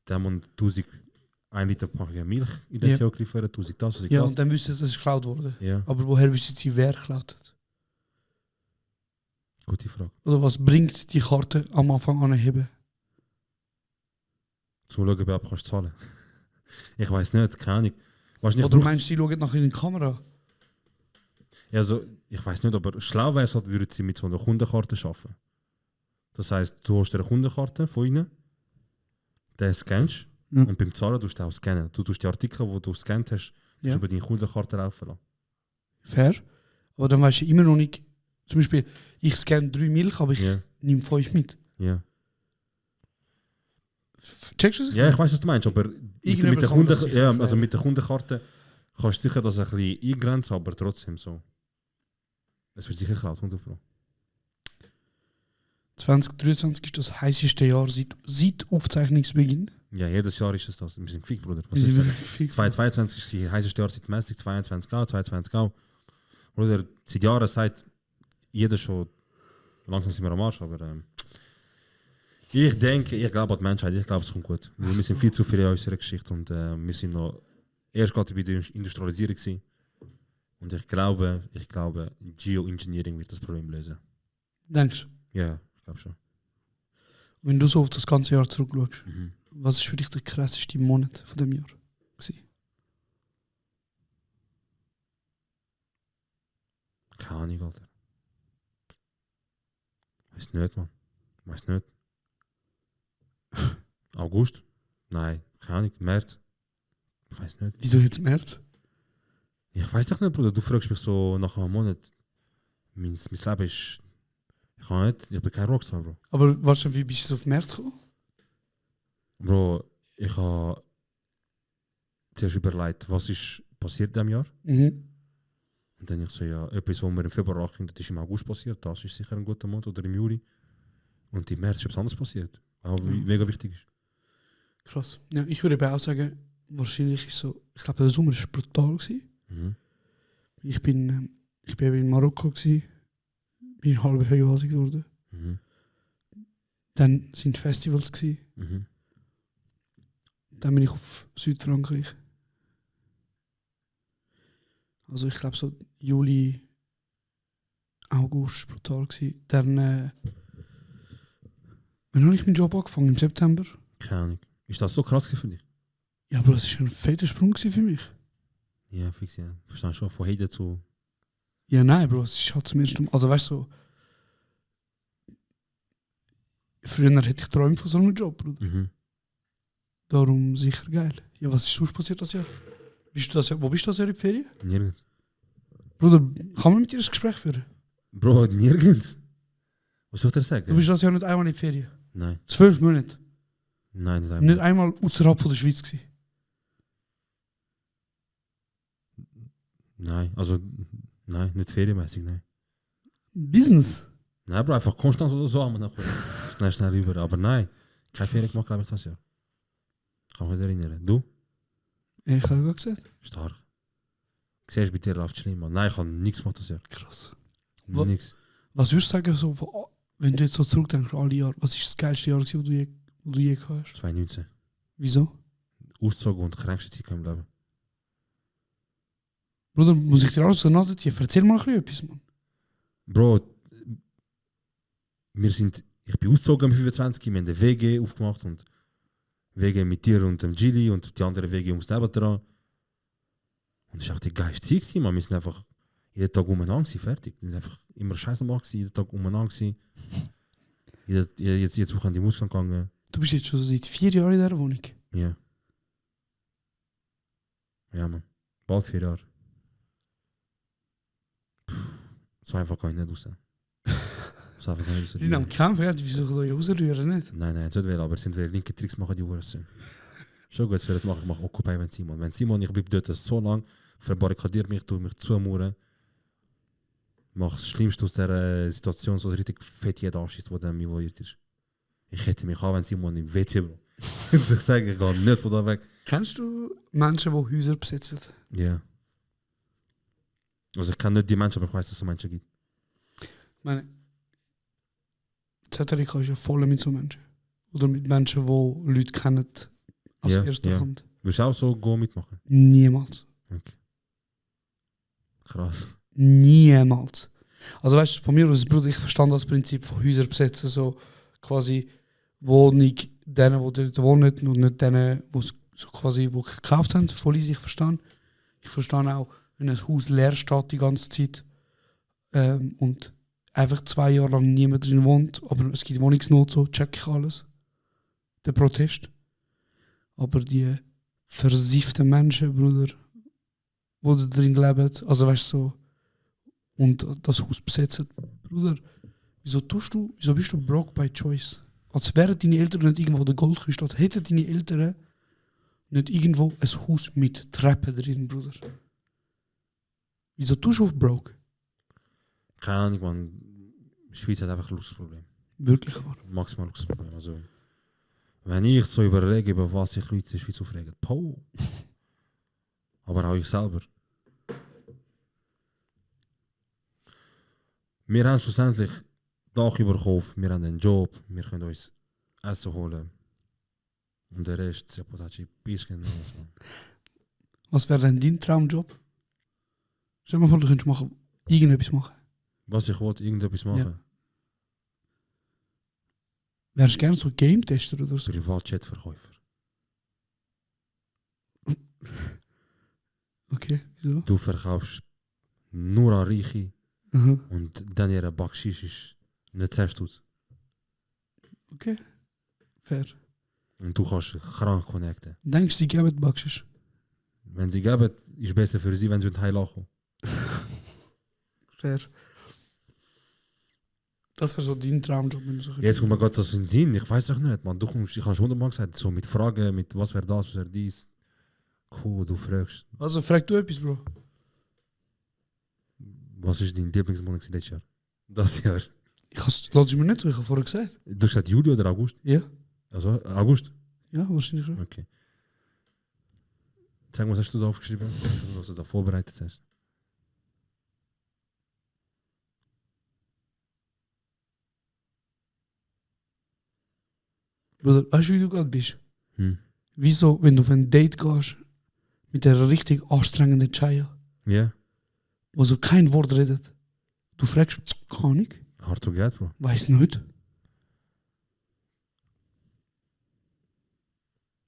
der Mann 1000 1 Liter Packung Milch in den Theo geliefert, 1000 das, 1000 Ja, das. und dann wissen sie, dass es geklaut wurde. Ja, Aber woher wissen sie, wer geklaut hat? gute Frage. Oder was bringt die Karte am Anfang anheben? Zum Schauen, ob du kannst zahlen. Ich weiß nicht, keine Ahnung. Wahrscheinlich Oder braucht's- meinst du, sie schauen nachher in die Kamera? Ja, also, ich weiß nicht, aber schlau wäre es halt, würden sie mit so einer Kundenkarte arbeiten. Das heisst, du hast eine Kundenkarte von ihnen, den scannst und beim Zahlen tust du auch scannen. Du tust die Artikel, die du gescannt hast, über deine Kundenkarte laufen lassen. Fair. Aber dann weißt du immer noch nicht, zum Beispiel, ich scanne 3 Milch, aber ich nehme 5 mit. Ja. Checkst du das? Ja, ich weiß, was du meinst, aber mit Irgendjemand der, kann das sicher also erklären. mit der Kundenkarte kannst du sicher das ein bisschen eingrenzen, aber trotzdem so. Es wird sicher geklaut, 100%. 2023 ist das heißeste Jahr seit Aufzeichnungsbeginn. Ja, jedes Jahr ist es das. Wir sind gefickt, Bruder. Was Wir sind soll ich wirklich gefickt. 2022 ist das heißeste Jahr seit Messung, 22 auch, 22 auch. Bruder, seit Jahren sagt jeder schon, langsam sind wir am Arsch, aber ich glaube an die Menschheit, ich glaube es kommt gut. Wir sind viel zu viel in unserer Geschichte und wir sind noch erst gerade bei der Industrialisierung gewesen. Und ich glaube, Geoengineering wird das Problem lösen. Denkst du? Ja, ich glaube schon. Wenn du so auf das ganze Jahr zurückschaust, was ist für dich der krasseste Monat von dem Jahr? Keine Ahnung, Alter. Weiß nicht, Mann. Weiß nicht. August? Nein, keine Ahnung. März? Ich weiß nicht. Wieso jetzt März? Ich weiß doch nicht, Bruder. Du fragst mich so nach einem Monat. Mein Leben ist. Ich bin kein Rockstar, Bro. Aber weißt du, wie bist du auf März gekommen? Bro, ich habe zuerst überlegt, was ist passiert in diesem Jahr. Und dann ich so, ja, etwas, was mir im Februar anfing, das ist im August passiert. Das ist sicher ein guter Monat oder im Juli. Und im März ist etwas anderes passiert. Auch mega wichtig ist. Krass. Ja, ich würde auch sagen, wahrscheinlich ist so, ich glaube, der Sommer war brutal gewesen. Ich bin in Marokko gewesen, bin halb vergewaltigt worden. Dann sind Festivals gewesen. Dann bin ich auf Südfrankreich. Also ich glaube so Juli, August brutal gewesen. Dann wann habe ich meinen Job angefangen? Im September? Keine Ahnung. Ist das so krass für dich? Ja, aber das war ein fetter Sprung gewesen für mich. Ja, fix, ja. Verstehe schon, von heute zu. Ja, nein, Bro, es ist halt zum ersten Mal. Also weißt du, so, früher hätte ich träumt von so einem Job, Bruder. Darum sicher geil. Ja, was ist sonst passiert das Jahr? Wo bist du das Jahr in der Ferien? Nirgends. Bruder, kann man mit dir ein Gespräch führen? Bro, nirgends. Was soll ich dir sagen? Du bist das Jahr nicht einmal in der Ferien. Nein. 12 Monate. Nein, nicht Nicht einmal. einmal außerhalb von der Schweiz gewesen. Nein, also, nein, nicht ferienmäßig, nein. Business? Nein, Bro, einfach konstant oder so, aber dann schnell rüber. Aber nein, keine Ferien gemacht, glaube ich, das Jahr. Kann mich nicht erinnern. Du? Ich habe gerade gesagt. Stark. Siehst du, bei dir läuft es schlimm, Mann. Nein, ich habe nichts gemacht das Jahr. Krass. Nichts. Was würdest du sagen, so, wenn du jetzt so zurückdenkst, alle Jahre, was ist das geilste Jahr, das du je gehabt hast? 2019. Wieso? Auszug und kränkste Zeit im Leben. Bruder, muss ich dir alles so nachdenken? Erzähl mal ein bisschen etwas, Mann. Bro, ich bin ausgezogen am 25, wir haben eine WG aufgemacht und WG mit dir und dem Gili und die anderen WG-Jungs nebendran. Und das war auch die geilste Zeit, man. Wir sind einfach jeden Tag umeinander gewesen, fertig. Wir sind einfach immer scheiße am Machen, jeden Tag umeinander gewesen. Jetzt Woche an die Muskeln gegangen. Du bist jetzt schon seit 4 Jahren in dieser Wohnung. Ja. Ja, man. Bald 4 Jahre. So einfach kann ich nicht raus. So einfach kann ich Sie sind am Kämpfen, wieso soll ich rausrühren, nicht? Nein, das will, aber es sind wieder linke Tricks machen, die Uhren sind. Schon gut, das mache ich mache Occupy mit Simon. Wenn Simon, ich bleibe dort so lang, verbarrikadiere mich, tue mich zumauern, mache das Schlimmste aus dieser Situation, so richtig fett jeder anschießt, der dann involviert ist. Ich hätte mich an, wenn Simon im WC, Bro. Ich sage, ich gehe nicht von da weg. Kennst du Menschen, die Häuser besitzen? Ja. Also ich kenne nicht die Menschen, aber ich weiß, dass es so Menschen gibt. Ich meine, Zetterika ist ja voll mit so Menschen. Oder mit Menschen, die Leute kennen aus erster Hand. Willst du auch so go mitmachen? Niemals. Okay. Krass. Niemals. Also weißt du, von mir aus, Bruder, ich verstand das Prinzip von Häuser besetzen, so quasi Wohnung denen, die dort wohnen und nicht denen, die so quasi wo gekauft haben. Voll easy, ich verstehe. Ich verstehe auch, wenn ein Haus leer steht die ganze Zeit und einfach 2 Jahre lang niemand drin wohnt, aber es gibt Wohnungsnot, so check ich alles. Der Protest. Aber die versifften Menschen, Bruder, die da drin leben, also weißt du so, und das Haus besetzen, Bruder, wieso bist du broke by choice? Als wären deine Eltern nicht irgendwo der Goldküste steht, hätten deine Eltern nicht irgendwo ein Haus mit Treppen drin, Bruder. Wieso tust du auf broke? Keine Ahnung, man. Die Schweiz hat einfach ein Luxusproblem. Wirklich wahr. Maximal Luxusproblem. Also, wenn ich so überlege, über was sich Leute in der Schweiz aufregen, Pau. Aber auch ich selber. Wir haben schlussendlich Dach über Kopf, wir haben einen Job, wir können uns Essen holen. Und der Rest, Sepotachi, bisschen alles, man. Was wäre denn dein Traumjob? Stell dir mal vor, du könntest irgendetwas machen. Was ich wollte, irgendetwas machen. Ja. Wärst du gerne so Game-Tester oder so? Privatchat-Verkäufer. Okay, wieso? Du verkaufst nur an Reiche Mhm. und dann ihre Backschisch ist nicht 10 Stutz. Okay, fair. Und du kannst krank connecten. Denkst du, sie geben die Backschisch? Wenn sie geben, ist besser für sie, wenn sie heil lachen. Fair. Das wäre so dein Traumjob, wenn du so Jetzt kommt mir gerade das in den Sinn, ich weiß auch nicht, man. Du kommst, ich habe schon 100-mal gesagt, so mit Fragen, mit was wäre das, was wäre dies. Cool, du fragst. Also frag du etwas, Bro. Was ist dein Lieblingsmonat letztes Jahr? Das Jahr. Lass es mir nicht so, ich habe vorher gesagt. Du hast gesagt Juli oder August? Ja. Also August? Ja, wahrscheinlich schon. Okay. Sag mal, was hast du da aufgeschrieben? Was du da vorbereitet hast? Bruder, weißt du, wie du gerade bist? Hm. Wieso, wenn du auf ein Date gehst mit einer richtig anstrengenden Chaya, Ja? wo so kein Wort redet, du fragst, kann ich? Hard to get, Bro. Weiß nicht.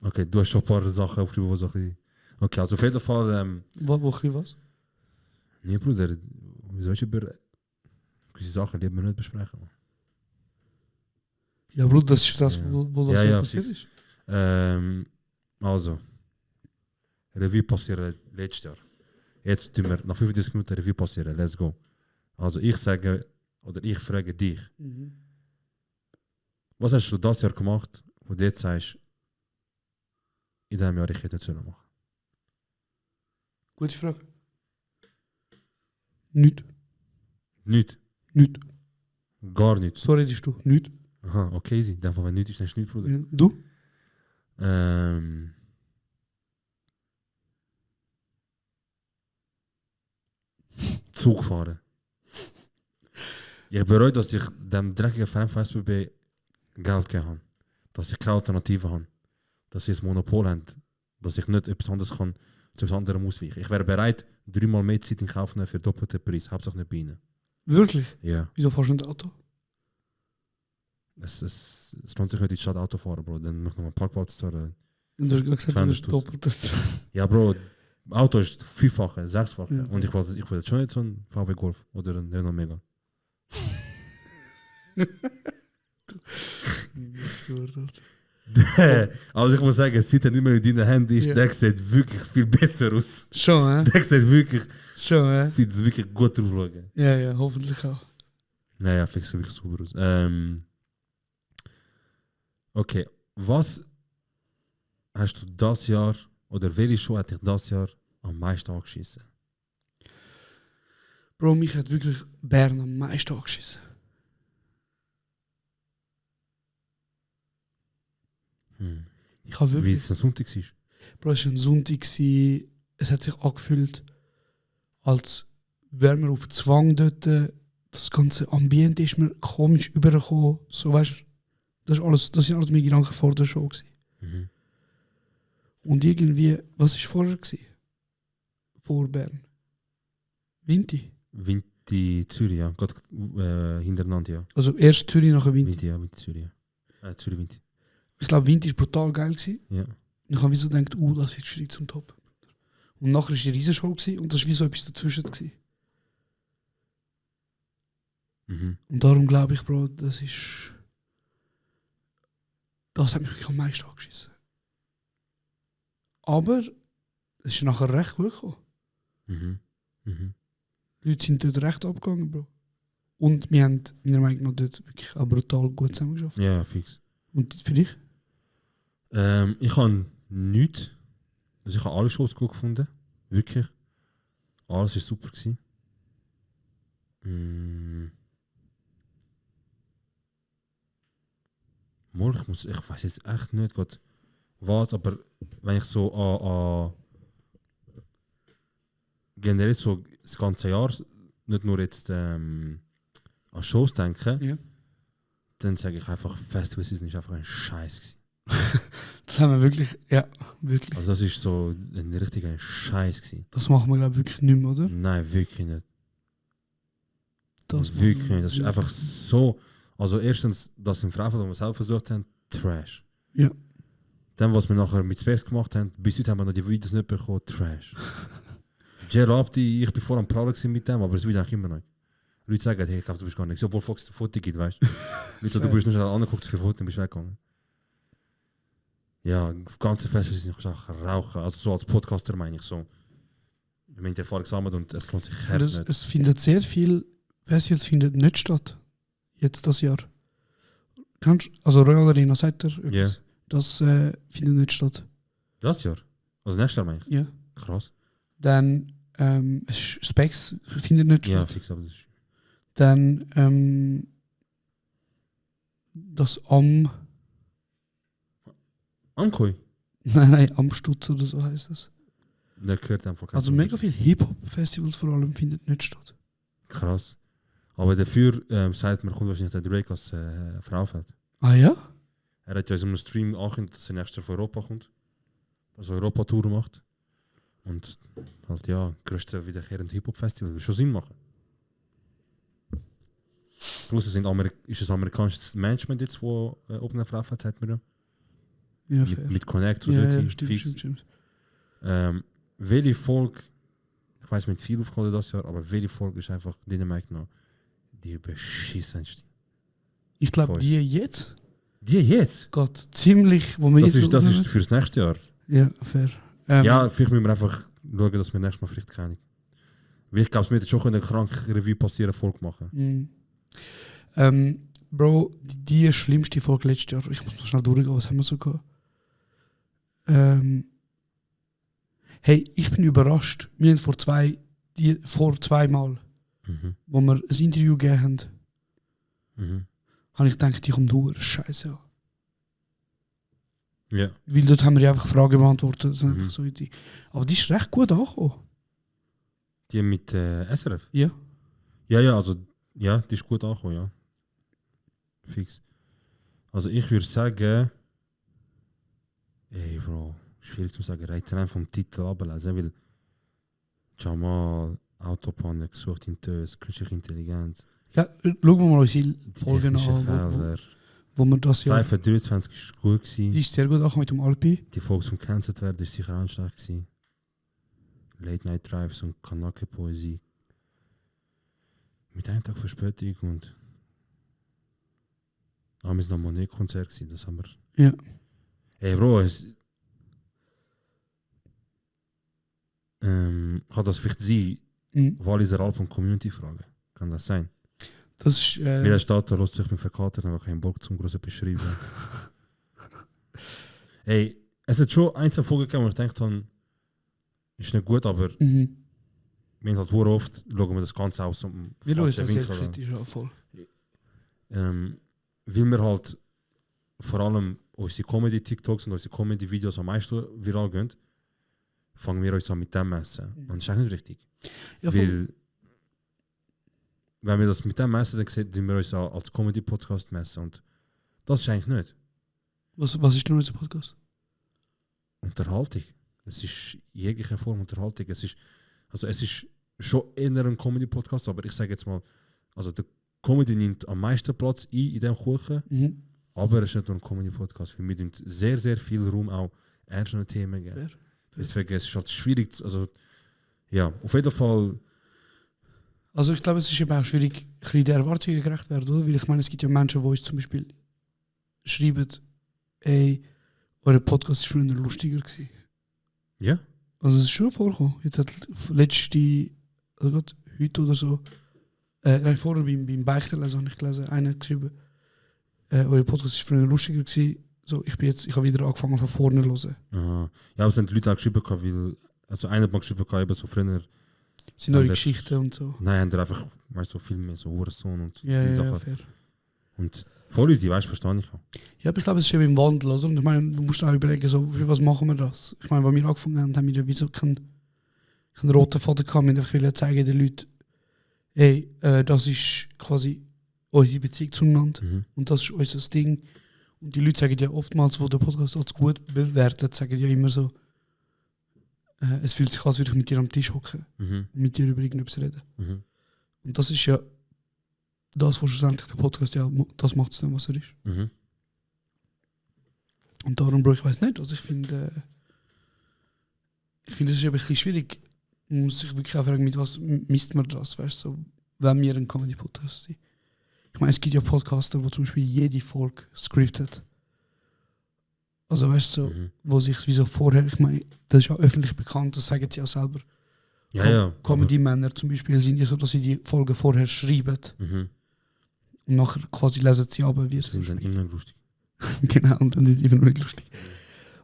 Okay, du hast schon ein paar Sachen aufgeschrieben, wo so ein bisschen... Okay, also auf jeden Fall... Was? Nee, Bruder, wie soll ich über gewisse Sachen lieber nicht besprechen? Man. Ja, Bruder, das ist das, Ja. wo das Ja, so ja, passiert fix. ist. Also, Revue passieren letztes Jahr. Jetzt tun wir nach 35 Minuten Revue passieren. Let's go. Also ich sage, oder ich frage dich, was hast du das Jahr gemacht, wo du jetzt sagst, in diesem Jahr ich hätte nicht sollen machen? Gute Frage. Nicht. Nicht. Nicht. Gar nicht. So redest du. Nicht. Aha, okay, easy. In dem Fall, wenn nicht ist, dann ist nicht, Bruder. Ja. Du? Zug fahren. Ich bereue, dass ich dem dreckigen Verein von SBB Geld gegeben habe. Dass ich keine Alternative habe. Dass sie ein Monopol haben. Dass ich nicht etwas anderes kann, zu etwas anderem ausweichen. Ich wäre bereit, 3-mal mehr Zeit in Kauf zu nehmen für doppelten Preis. Hauptsache nicht bei ihnen. Wirklich? Ja. Wieso fährst du nicht Auto? Es lohnt sich nicht in die Stadt Auto fahren, Bro. Dann möchte ich noch einen Parkplatz zahlen. Und du hast gesagt, du 200 bist doppelt. Ja, Bro. Auto ist 5-fache, 6-fache. Ja. Und ich wollte schon jetzt so einen VW Golf oder einen Renault Mega. Also ich muss sagen, es sieht ja nicht mehr in deinen Händen ist, Ja. der sieht wirklich viel besser aus. Schon, Der sieht wirklich, Schon, sieht wirklich gut drauf schauen. Ja, hoffentlich auch. Naja, fix wirklich super aus. Okay, was hast du das Jahr oder welche Show hat dich das Jahr am meisten angeschissen? Bro, mich hat wirklich Bern am meisten angeschissen. Ich habe Wie wirklich... es am Sonntag war? Bro, es war ein Sonntag. Es hat sich angefühlt, als wären wir auf Zwang dort. Das ganze Ambiente ist mir komisch übergekommen. So, weißt, das waren alles meine Gedanken vor der Show gewesen. Mhm. Und irgendwie, was war vorher gewesen? Vor Bern? Vinti. Vinti Zürich, ja. Gott, hintereinander, ja. Also erst Zürich, nachher Vinti. Vinti, ja, Vinti Zürich. Ja. Zürich, Vinti. Ich glaube, Vinti war brutal geil gewesen. Ja. Und ich habe wie so gedacht, das wird schwierig zum Top. Und nachher war die Riesenshow gewesen, und das war wie so etwas dazwischen gewesen. Mhm. Und darum glaube ich, Bro, das hat mich wirklich am meisten angeschissen. Aber es ist nachher recht gut gekommen. Mhm. Mhm. Die Leute sind dort recht abgegangen, Bro. Und wir haben meiner Meinung nach dort wirklich auch brutal gut zusammengearbeitet. Ja, fix. Und für dich? Ich habe nichts. Also ich habe alle Shows gut gefunden. Wirklich. Alles war super gewesen. Ich weiß jetzt echt nicht Gott was, aber wenn ich so an generell so das ganze Jahr, nicht nur jetzt an Shows denke, Ja. dann sage ich einfach, Festival Season ist einfach ein Scheiß gewesen. Das haben wir wirklich, ja, wirklich. Also das ist so ein richtiger Scheiß gewesen. Das machen wir, glaube ich, wirklich nicht mehr, oder? Nein, wirklich nicht. Das Wirklich machen wir nicht. Das ist einfach so. Also erstens, das im Frauenfeld, was wir selber versucht haben, Trash. Ja. Dann, was wir nachher mit Space gemacht haben, bis heute haben wir noch die Videos nicht bekommen, Trash. Jerry Abdi, ich bin vor am Prallen mit dem, aber es will eigentlich immer noch. Leute sagen, hey, ich glaube, du bist gar nicht. Obwohl Fox ein Foto gibt, weißt du. Leute sagen, du bist nur schnell angeguckt für Foto und bist weggegangen. Ja, auf ganze Festivals ist auch rauchen. Also so als Podcaster meine ich so. Wir haben die Erfahrung gesammelt und es lohnt sich hart nicht. Es findet sehr viel Festivals findet nicht statt. Jetzt das Jahr. Also Royal Arena, sagt er etwas? Ja. Das findet nicht statt. Das Jahr? Also nächstes Jahr meine ich? Ja. Krass. Dann Specs findet nicht Ja, statt. fix, aber das ist... Dann das Ankoi? Nein, Amstutz oder so heißt das. Der gehört einfach. Also mega viele Hip-Hop-Festivals vor allem findet nicht statt. Krass. Aber dafür sagt man, kommt wahrscheinlich der Drake als Frauenfeld. Ah ja? Er hat ja in so einem Stream angekündigt, dass er nächstes Jahr auf Europa kommt. Also Europa-Tour macht. Und halt ja, größte wiederkehrende Hip-Hop-Festival. Würde schon Sinn machen. Plus es ist ein amerikanisches Management jetzt, wo Open Frauenfeld sagt man ja. Ja, fair. Mit Connect zu Ja, dort ja, stimmt. welche Folge, ich weiß mit viel aufgeholt das Jahr, aber welche Folge ist einfach, deiner Meinung nach, die beschissenste? Ich glaube, Voll. die jetzt Die jetzt? geht ziemlich, wo wir Das jetzt ist aufnehmen. fürs nächste Jahr. Ja, fair. Ja, vielleicht müssen wir einfach schauen, dass wir nächstes Mal vielleicht keine. Weil ich glaube, es wird schon eine kranke Revue passieren, Folge machen. Bro, die schlimmste Folge letztes Jahr, ich muss mal schnell durchgehen, was haben wir so gehabt? Hey, ich bin überrascht. Wir haben vor zweimal wo wir ein Interview gegeben haben, Mhm. habe ich gedacht, die kommt durch, scheiße. Ja. Ja. Weil dort haben wir ja einfach Fragen beantwortet. Das sind Mhm. einfach so die. Aber die ist recht gut angekommen. Die mit SRF? Ja. Ja, also, ja, die ist gut angekommen, ja. Fix. Also ich würde sagen, ey Bro, schwierig zu sagen, reicht rein vom Titel ablesen, weil Jamal, Autopanne, gesucht in Tös, künstliche Intelligenz, Ja, schauen wir mal unsere die Folgen technischen an, Felder. wo wir das ja. Cypher 23 ist gut gewesen. Die ist sehr gut angekommen mit dem Alpi. Die Folge zum Cancelled werden ist sicher auch schlecht gewesen. Late Night Drives und Kanake-Poesie. Mit einem Tag Verspätung und wir sind am Monet-Konzert gewesen, das haben wir. Ja. Ey Bro, kann das vielleicht sein, weil ich Ralf von Community fragen? Kann das sein? Das ist. Weil er steht da, lässt sich mit verkatert, dann habe ich keinen Bock zum großen beschreiben. Ey, es hat schon ein, zwei Folgen gegeben, wo ich gedacht habe, ist nicht gut, aber wir haben halt sehr oft schauen wir das Ganze aus um Wir schauen das sehr Winkel an. kritisch an, voll. Weil wir halt vor allem unsere Comedy-TikToks und unsere Comedy-Videos am meisten viral gehen, fangen wir uns an mit dem messen. Und das ist eigentlich nicht richtig. Ja, voll. Weil, wenn wir das mit dem messen, dann sehen wir uns auch als Comedy-Podcast messen. Und das ist eigentlich nicht. Was ist denn unser Podcast? Unterhaltung. Es ist jegliche Form Unterhaltung. Es ist schon eher ein Comedy-Podcast, aber ich sage jetzt mal, also der Comedy nimmt am meisten Platz in diesem Kuchen, aber es ist nicht nur ein Comedy-Podcast. Wir müssen sehr, sehr viel Raum auch ernsten Themen geben. Fair. Deswegen ist es halt schwierig, also ja, auf jeden Fall. Also ich glaube, es ist eben auch schwierig, ein bisschen der Erwartungen gerecht werden, oder? Weil ich meine, es gibt ja Menschen, die uns zum Beispiel schreiben, ey, euer Podcast war früher lustiger gewesen. Ja? Also es ist schon vorgekommen. Jetzt hat letzte, also gerade heute oder so, nein, vorher beim Beichterlesen habe ich gelesen, einer hat geschrieben, euer Podcast war früher lustiger gewesen. So, ich habe wieder angefangen von vorne zu hören. Aha. Ja, aber es haben die Leute auch geschrieben, weil, also einer hat mal geschrieben, eben so früher, Das sind eure der- Geschichten und so. nein, haben die einfach, weißt du, so viel mehr so Hurensohn und Ja, die ja, Sachen. fair. Und voll easy, weißt du, verstehe ich auch. Ja, aber ich glaube, es ist eben im Wandel, oder? Und ich meine, du musst auch überlegen, so, für was machen wir das? Ich meine, als wir angefangen haben, haben wir ja wieso keinen roten Faden gehabt. Wir wollten einfach zeigen den Leuten, hey, das ist quasi unsere Beziehung zueinander und das ist unser Ding. Und die Leute sagen ja oftmals, die den Podcast als gut bewerten, sagen ja immer so, es fühlt sich an, als würde ich mit dir am Tisch hocken und mit dir über irgendetwas reden. Und das ist ja das, was schlussendlich der Podcast ja, das macht es dann, was er ist. Und darum, Bro, ich weiß nicht, also ich finde, es ist ein bisschen schwierig. Man muss sich wirklich auch fragen, mit was misst man das, weißt du, so, wenn wir ein Comedy-Podcast sind. Ich meine, es gibt ja Podcaster, die zum Beispiel jede Folge scriptet. Also weißt du, so, wo sich wie so vorher, ich meine, das ist ja öffentlich bekannt, das sagen sie auch selber. Ja, ja. Comedy-Männer zum Beispiel sind ja so, dass sie die Folgen vorher schreiben und nachher quasi lesen sie aber, wie es Das sind dann immer lustig. Genau, und dann ist es immer noch nicht lustig.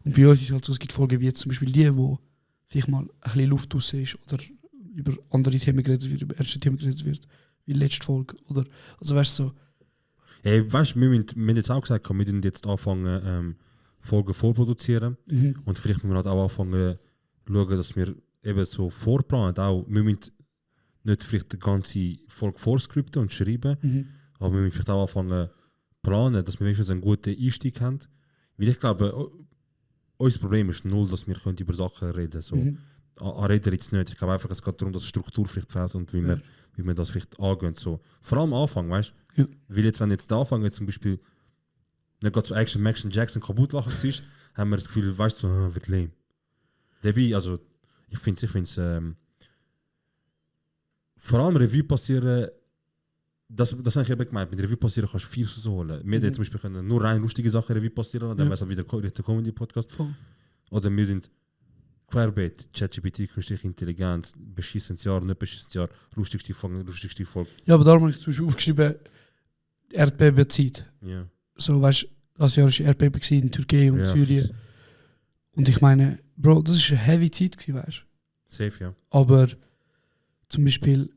Und bei uns ist es halt so, es gibt Folgen wie jetzt zum Beispiel die, wo vielleicht mal ein bisschen Luft raus ist oder über andere Themen geredet wird, über ernste Themen geredet wird, wie letzte Folge. Oder, also weißt du so. Hey, weißt du, wir haben jetzt auch gesagt, wir müssen jetzt anfangen, Folgen vorproduzieren. Und vielleicht müssen wir halt auch anfangen, schauen, dass wir eben so vorplanen. Auch, wir müssen nicht vielleicht die ganze Folge vorskripten und schreiben, aber wir müssen vielleicht auch anfangen planen, dass wir wenigstens einen guten Einstieg haben. Weil ich glaube, unser Problem ist null, dass wir über Sachen reden können. So. An Reden jetzt nicht. Ich glaube einfach, es geht darum, dass Struktur vielleicht fehlt und wie wir das vielleicht angehen. So. Vor allem am Anfang, weißt du? Ja. Weil jetzt, wenn jetzt der Anfang jetzt zum Beispiel nicht gerade so Action Jackson kaputt lachen war, haben wir das Gefühl, weißt du, so, wird lame. Dabei, also, ich finde es vor allem Revue passieren, das habe ich eben gemeint, mit Revue passieren kannst du viel rausholen. Wir hätten zum Beispiel können nur rein lustige Sachen Revue passieren lassen, dann wäre es halt wieder der Comedy-Podcast. Oder wir sind querbeet, ChatGPT, künstliche Intelligenz, beschissenes Jahr, nicht beschissenes Jahr, lustigste Folge. Ja, aber darum habe ich zum Beispiel aufgeschrieben, Erdbebenzeit. Ja. So, weißt du, das Jahr war Erdbeben in Türkei und Ja, Syrien. Und ich meine, Bro, das war eine heavy Zeit, weißt du. Safe, ja. Aber zum Beispiel,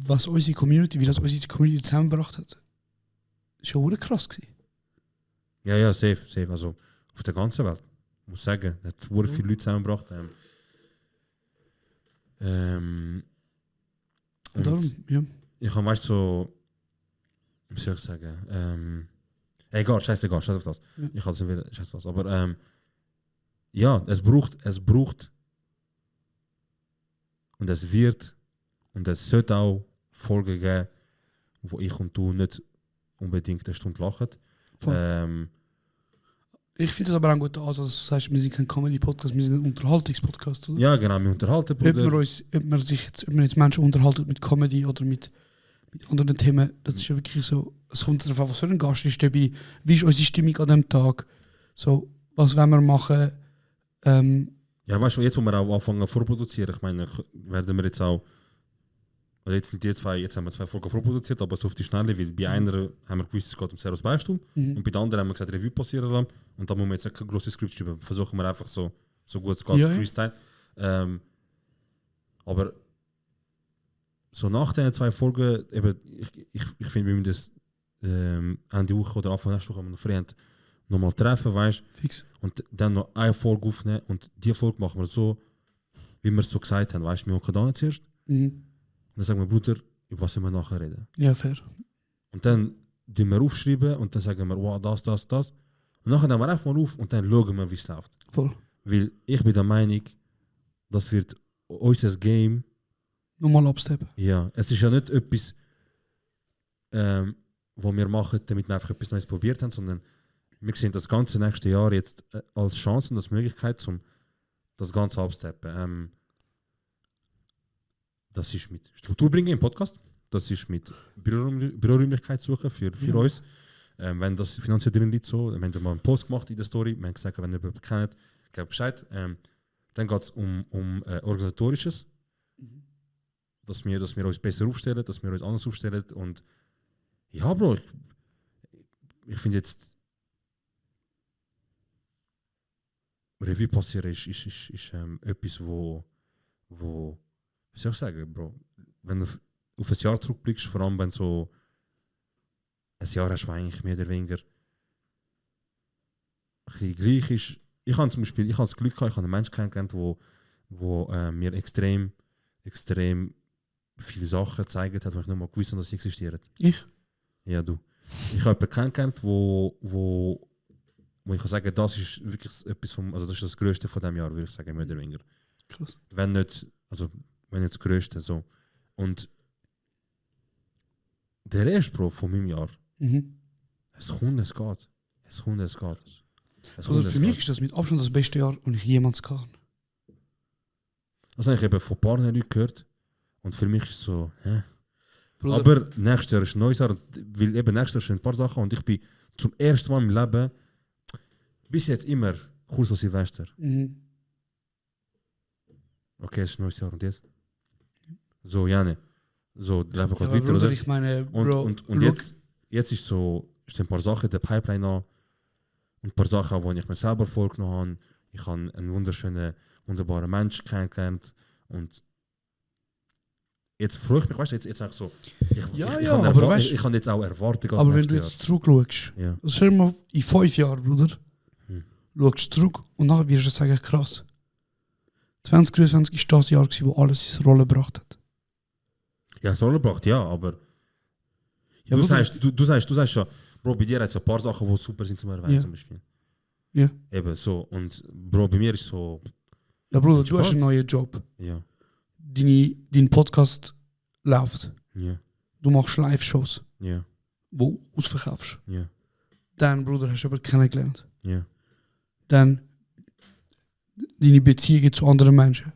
was unsere Community, wie das unsere Community zusammengebracht hat, ist ja auch krass gewesen. Ja, safe. Also auf der ganzen Welt. Ich muss sagen, es hat viele Leute zusammengebracht. Und Darum, ja. ich habe meist so, wie soll ich sagen, egal, scheißegal, scheiß auf das. Ja. Ich kann es nicht, scheiß auf das. Aber ja, es braucht und es wird und es sollte auch Folgen geben, wo ich und du nicht unbedingt eine Stunde lachen. Ich finde es aber auch ein guter Ansatz, dass du sagst, wir sind kein Comedy-Podcast, wir sind ein Unterhaltungspodcast. Oder? Ja, genau, wir unterhalten, Ob Bruder. man jetzt Menschen unterhalten mit Comedy oder mit anderen Themen, das ist ja wirklich so, es kommt darauf an, was für ein Gast ist dabei, wie ist unsere Stimmung an dem Tag, so, was wollen wir machen. Ja, weißt du, jetzt wo wir auch anfangen vorproduzieren, ich meine, werden wir jetzt auch, also jetzt haben wir 2 Folgen vorproduziert, aber so auf die Schnelle, weil bei einer haben wir gewusst, es geht um Servus Beistuhl und bei der anderen haben wir gesagt, Revue passieren lassen und da muss man jetzt kein grosses Skript schreiben, versuchen wir einfach so gut es geht, Ja, ja. Freestyle. Aber so nach den 2 Folgen, eben, ich finde, wir müssen das Ende Woche oder Anfang nächste Woche, wenn wir noch frei haben, nochmal treffen, weißt Fix. und dann noch eine Folge aufnehmen und die Folge machen wir so, wie wir es so gesagt haben, weißt du, wir hocken da zuerst und dann sagen wir, Bruder, über was sollen wir nachher reden? Ja, fair. Und dann tun wir aufschreiben und dann sagen wir, wow, das. Und nachher nehmen wir einfach mal auf und dann schauen wir, wie es läuft. Voll. Weil ich bin der Meinung, das wird unser Game, Nochmal absteppen. ja, es ist ja nicht etwas, was wir machen, damit wir einfach etwas Neues probiert haben, sondern wir sehen das ganze nächste Jahr jetzt als Chance und als Möglichkeit, um das Ganze abzusteppen. Das ist mit Struktur bringen im Podcast, das ist mit Büroräumlichkeit suchen für uns. Wenn das finanziell drin liegt, so, wir haben mal einen Post gemacht in der Story, wir haben gesagt, wenn ihr jemanden kennt, gebt Bescheid. Dann geht es um Organisatorisches, dass wir uns besser aufstellen, dass wir uns anders aufstellen. Und ja, Bro, ich finde jetzt, Revue passieren ist etwas, wo wie soll ich sagen, Bro, wenn du auf ein Jahr zurückblickst, vor allem wenn so ein Jahr hast, wo eigentlich mehr oder weniger ein bisschen gleich ist. Ich habe zum Beispiel, das Glück gehabt, ich habe einen Menschen kennengelernt, wo mir extrem viele Sachen gezeigt hat, wo ich nicht mal gewusst habe, dass sie existieren. Ich? Ja, du. Ich habe jemanden kennengelernt, wo ich kann sagen, das ist wirklich etwas also das ist das Größte von diesem Jahr, würde ich sagen, mehr oder weniger. Krass. Wenn nicht das Größte, so. Und der Rest, Bro, von meinem Jahr, es kommt, es geht. Also für mich ist das mit Abstand das beste Jahr, das ich jemals kann. Das habe ich eben von ein paar Leuten gehört. Und für mich ist es so, Bruder, aber nächstes Jahr ist ein neues Jahr, weil eben nächstes Jahr sind ein paar Sachen und ich bin zum ersten Mal im Leben bis jetzt immer kurz als Silvester. Okay, es ist ein neues Jahr und jetzt? So, Jane. So, der Leben geht aber weiter, Bruder, oder? ich meine, Und, Bro, und look, jetzt ist so, stehen ein paar Sachen in der Pipeline an und ein paar Sachen, die ich mir selber vorgenommen habe. Ich habe einen wunderbaren Menschen kennengelernt und jetzt freue ich mich, weißt du, jetzt eigentlich so. Ich habe jetzt auch Erwartungen als aber wenn nächstes du Jahr. jetzt zurückschaust, Ja. also stell dir mal in 5 Jahren, Bruder, schaust du zurück und nachher wirst du sagen, krass. 2023 war das Jahr, wo alles in Rolle gebracht hat. Ja, es Rolle gebracht, ja, aber Ja, du Bruder, sagst ja, Bro, bei dir hat es ein paar Sachen, die super sind zum Erwähnen, Ja. zum Beispiel. Ja. Eben so, und Bro, bei mir ist so, Ja, Bruder, du Spaß. hast einen neuen Job. ja, Dein Podcast läuft. ja, Du machst Live-Shows, ja, wo du ausverkaufst. ja, Dann, Bruder, hast du aber kennengelernt. ja. Dann, deine Beziehungen zu anderen Menschen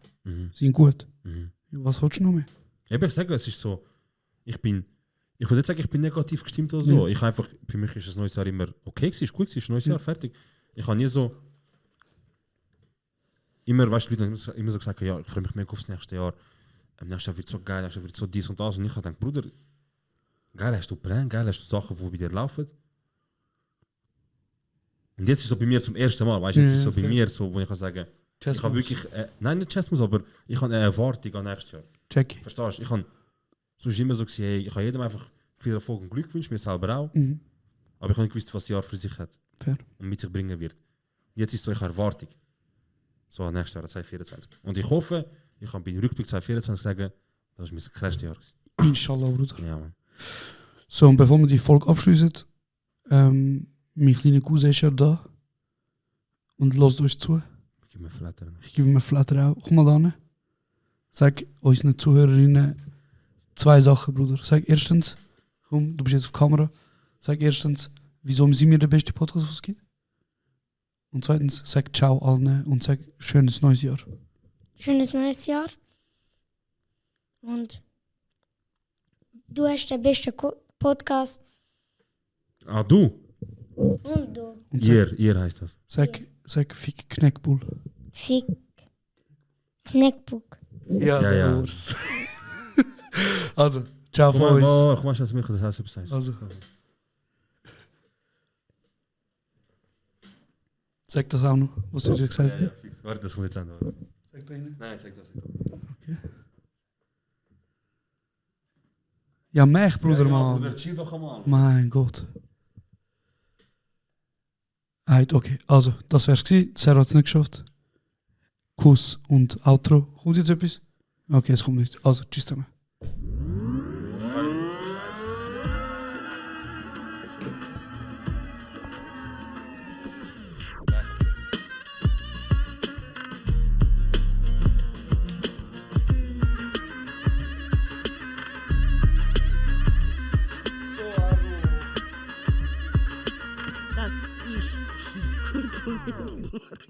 sind gut. Mhm. Was willst du noch mehr? Eben, ich sage, es ist so, ich würde nicht sagen, ich bin negativ gestimmt oder so. Ja. Ich einfach, für mich ist das neues Jahr immer okay gewesen, ist gut gewesen, ist ein neues Jahr, fertig. Ich habe nie so, immer, weißt du, Leute haben immer so gesagt, ja, ich freue mich mega aufs nächste Jahr. Nächstes Jahr wird so geil, nächstes Jahr wird so dies und das. Und ich habe gedacht, Bruder, geil hast du Pläne, geil hast du Sachen, die bei dir laufen. Und jetzt ist es so bei mir zum ersten Mal, weißt du, jetzt ist es so bei mir so, wo ich kann sagen, ich habe wirklich, nein, nicht Chessmus, aber ich habe eine Erwartung an nächstes Jahr. Jackie. Verstehst du? Ich habe So ist immer so gewesen, hey, ich habe jedem einfach viel Erfolg und Glück gewünscht, mir selber auch. Mhm. Aber ich habe nicht gewusst, was das Jahr für sich hat Fair. und mit sich bringen wird. Jetzt ist so eine Erwartung. So an nächstes Jahr, 2024. Und ich hoffe, ich kann bei dem Rückblick 2024 sagen, das war mein krasses Jahr gewesen. Inshallah, Bruder. Ja, man. So, und bevor wir die Folge abschließen, mein kleiner Cousin ist ja da. Und lasst euch zu. Gib mir Flattern. Ich gebe mir Flatter auch. Komm mal da hin. Sag unseren Zuhörerinnen 2 Sachen, Bruder. Sag erstens, komm, du bist jetzt auf Kamera. Sag erstens, wieso sind wir der beste Podcast, was es gibt? Und zweitens, sag ciao allen und sag schönes neues Jahr. Schönes neues Jahr. Und du hast den besten Podcast. Ah, du? Und du. Und sag, Ihr heißt das. sag Fick Kneckbull. Fick. Kneckbuck. Ja, Ja, ja. Urs. Also, ciao Komm von mal, uns. komm mal, dass mich das Haus sagst. Also. Sag das auch noch, was du dir gesagt hast. Fix. Warte, das kommt jetzt an. Sag da rein. Nein, sag das. Ja, mech, Bruder, Mann. Bruder, chill doch einmal. Mein Gott. Okay, also, das wär's gewesen. Sarah hat's nicht geschafft. Kuss und Outro. Kommt jetzt etwas? Okay, es kommt nicht. Also, tschüss zusammen. Das ist kurz und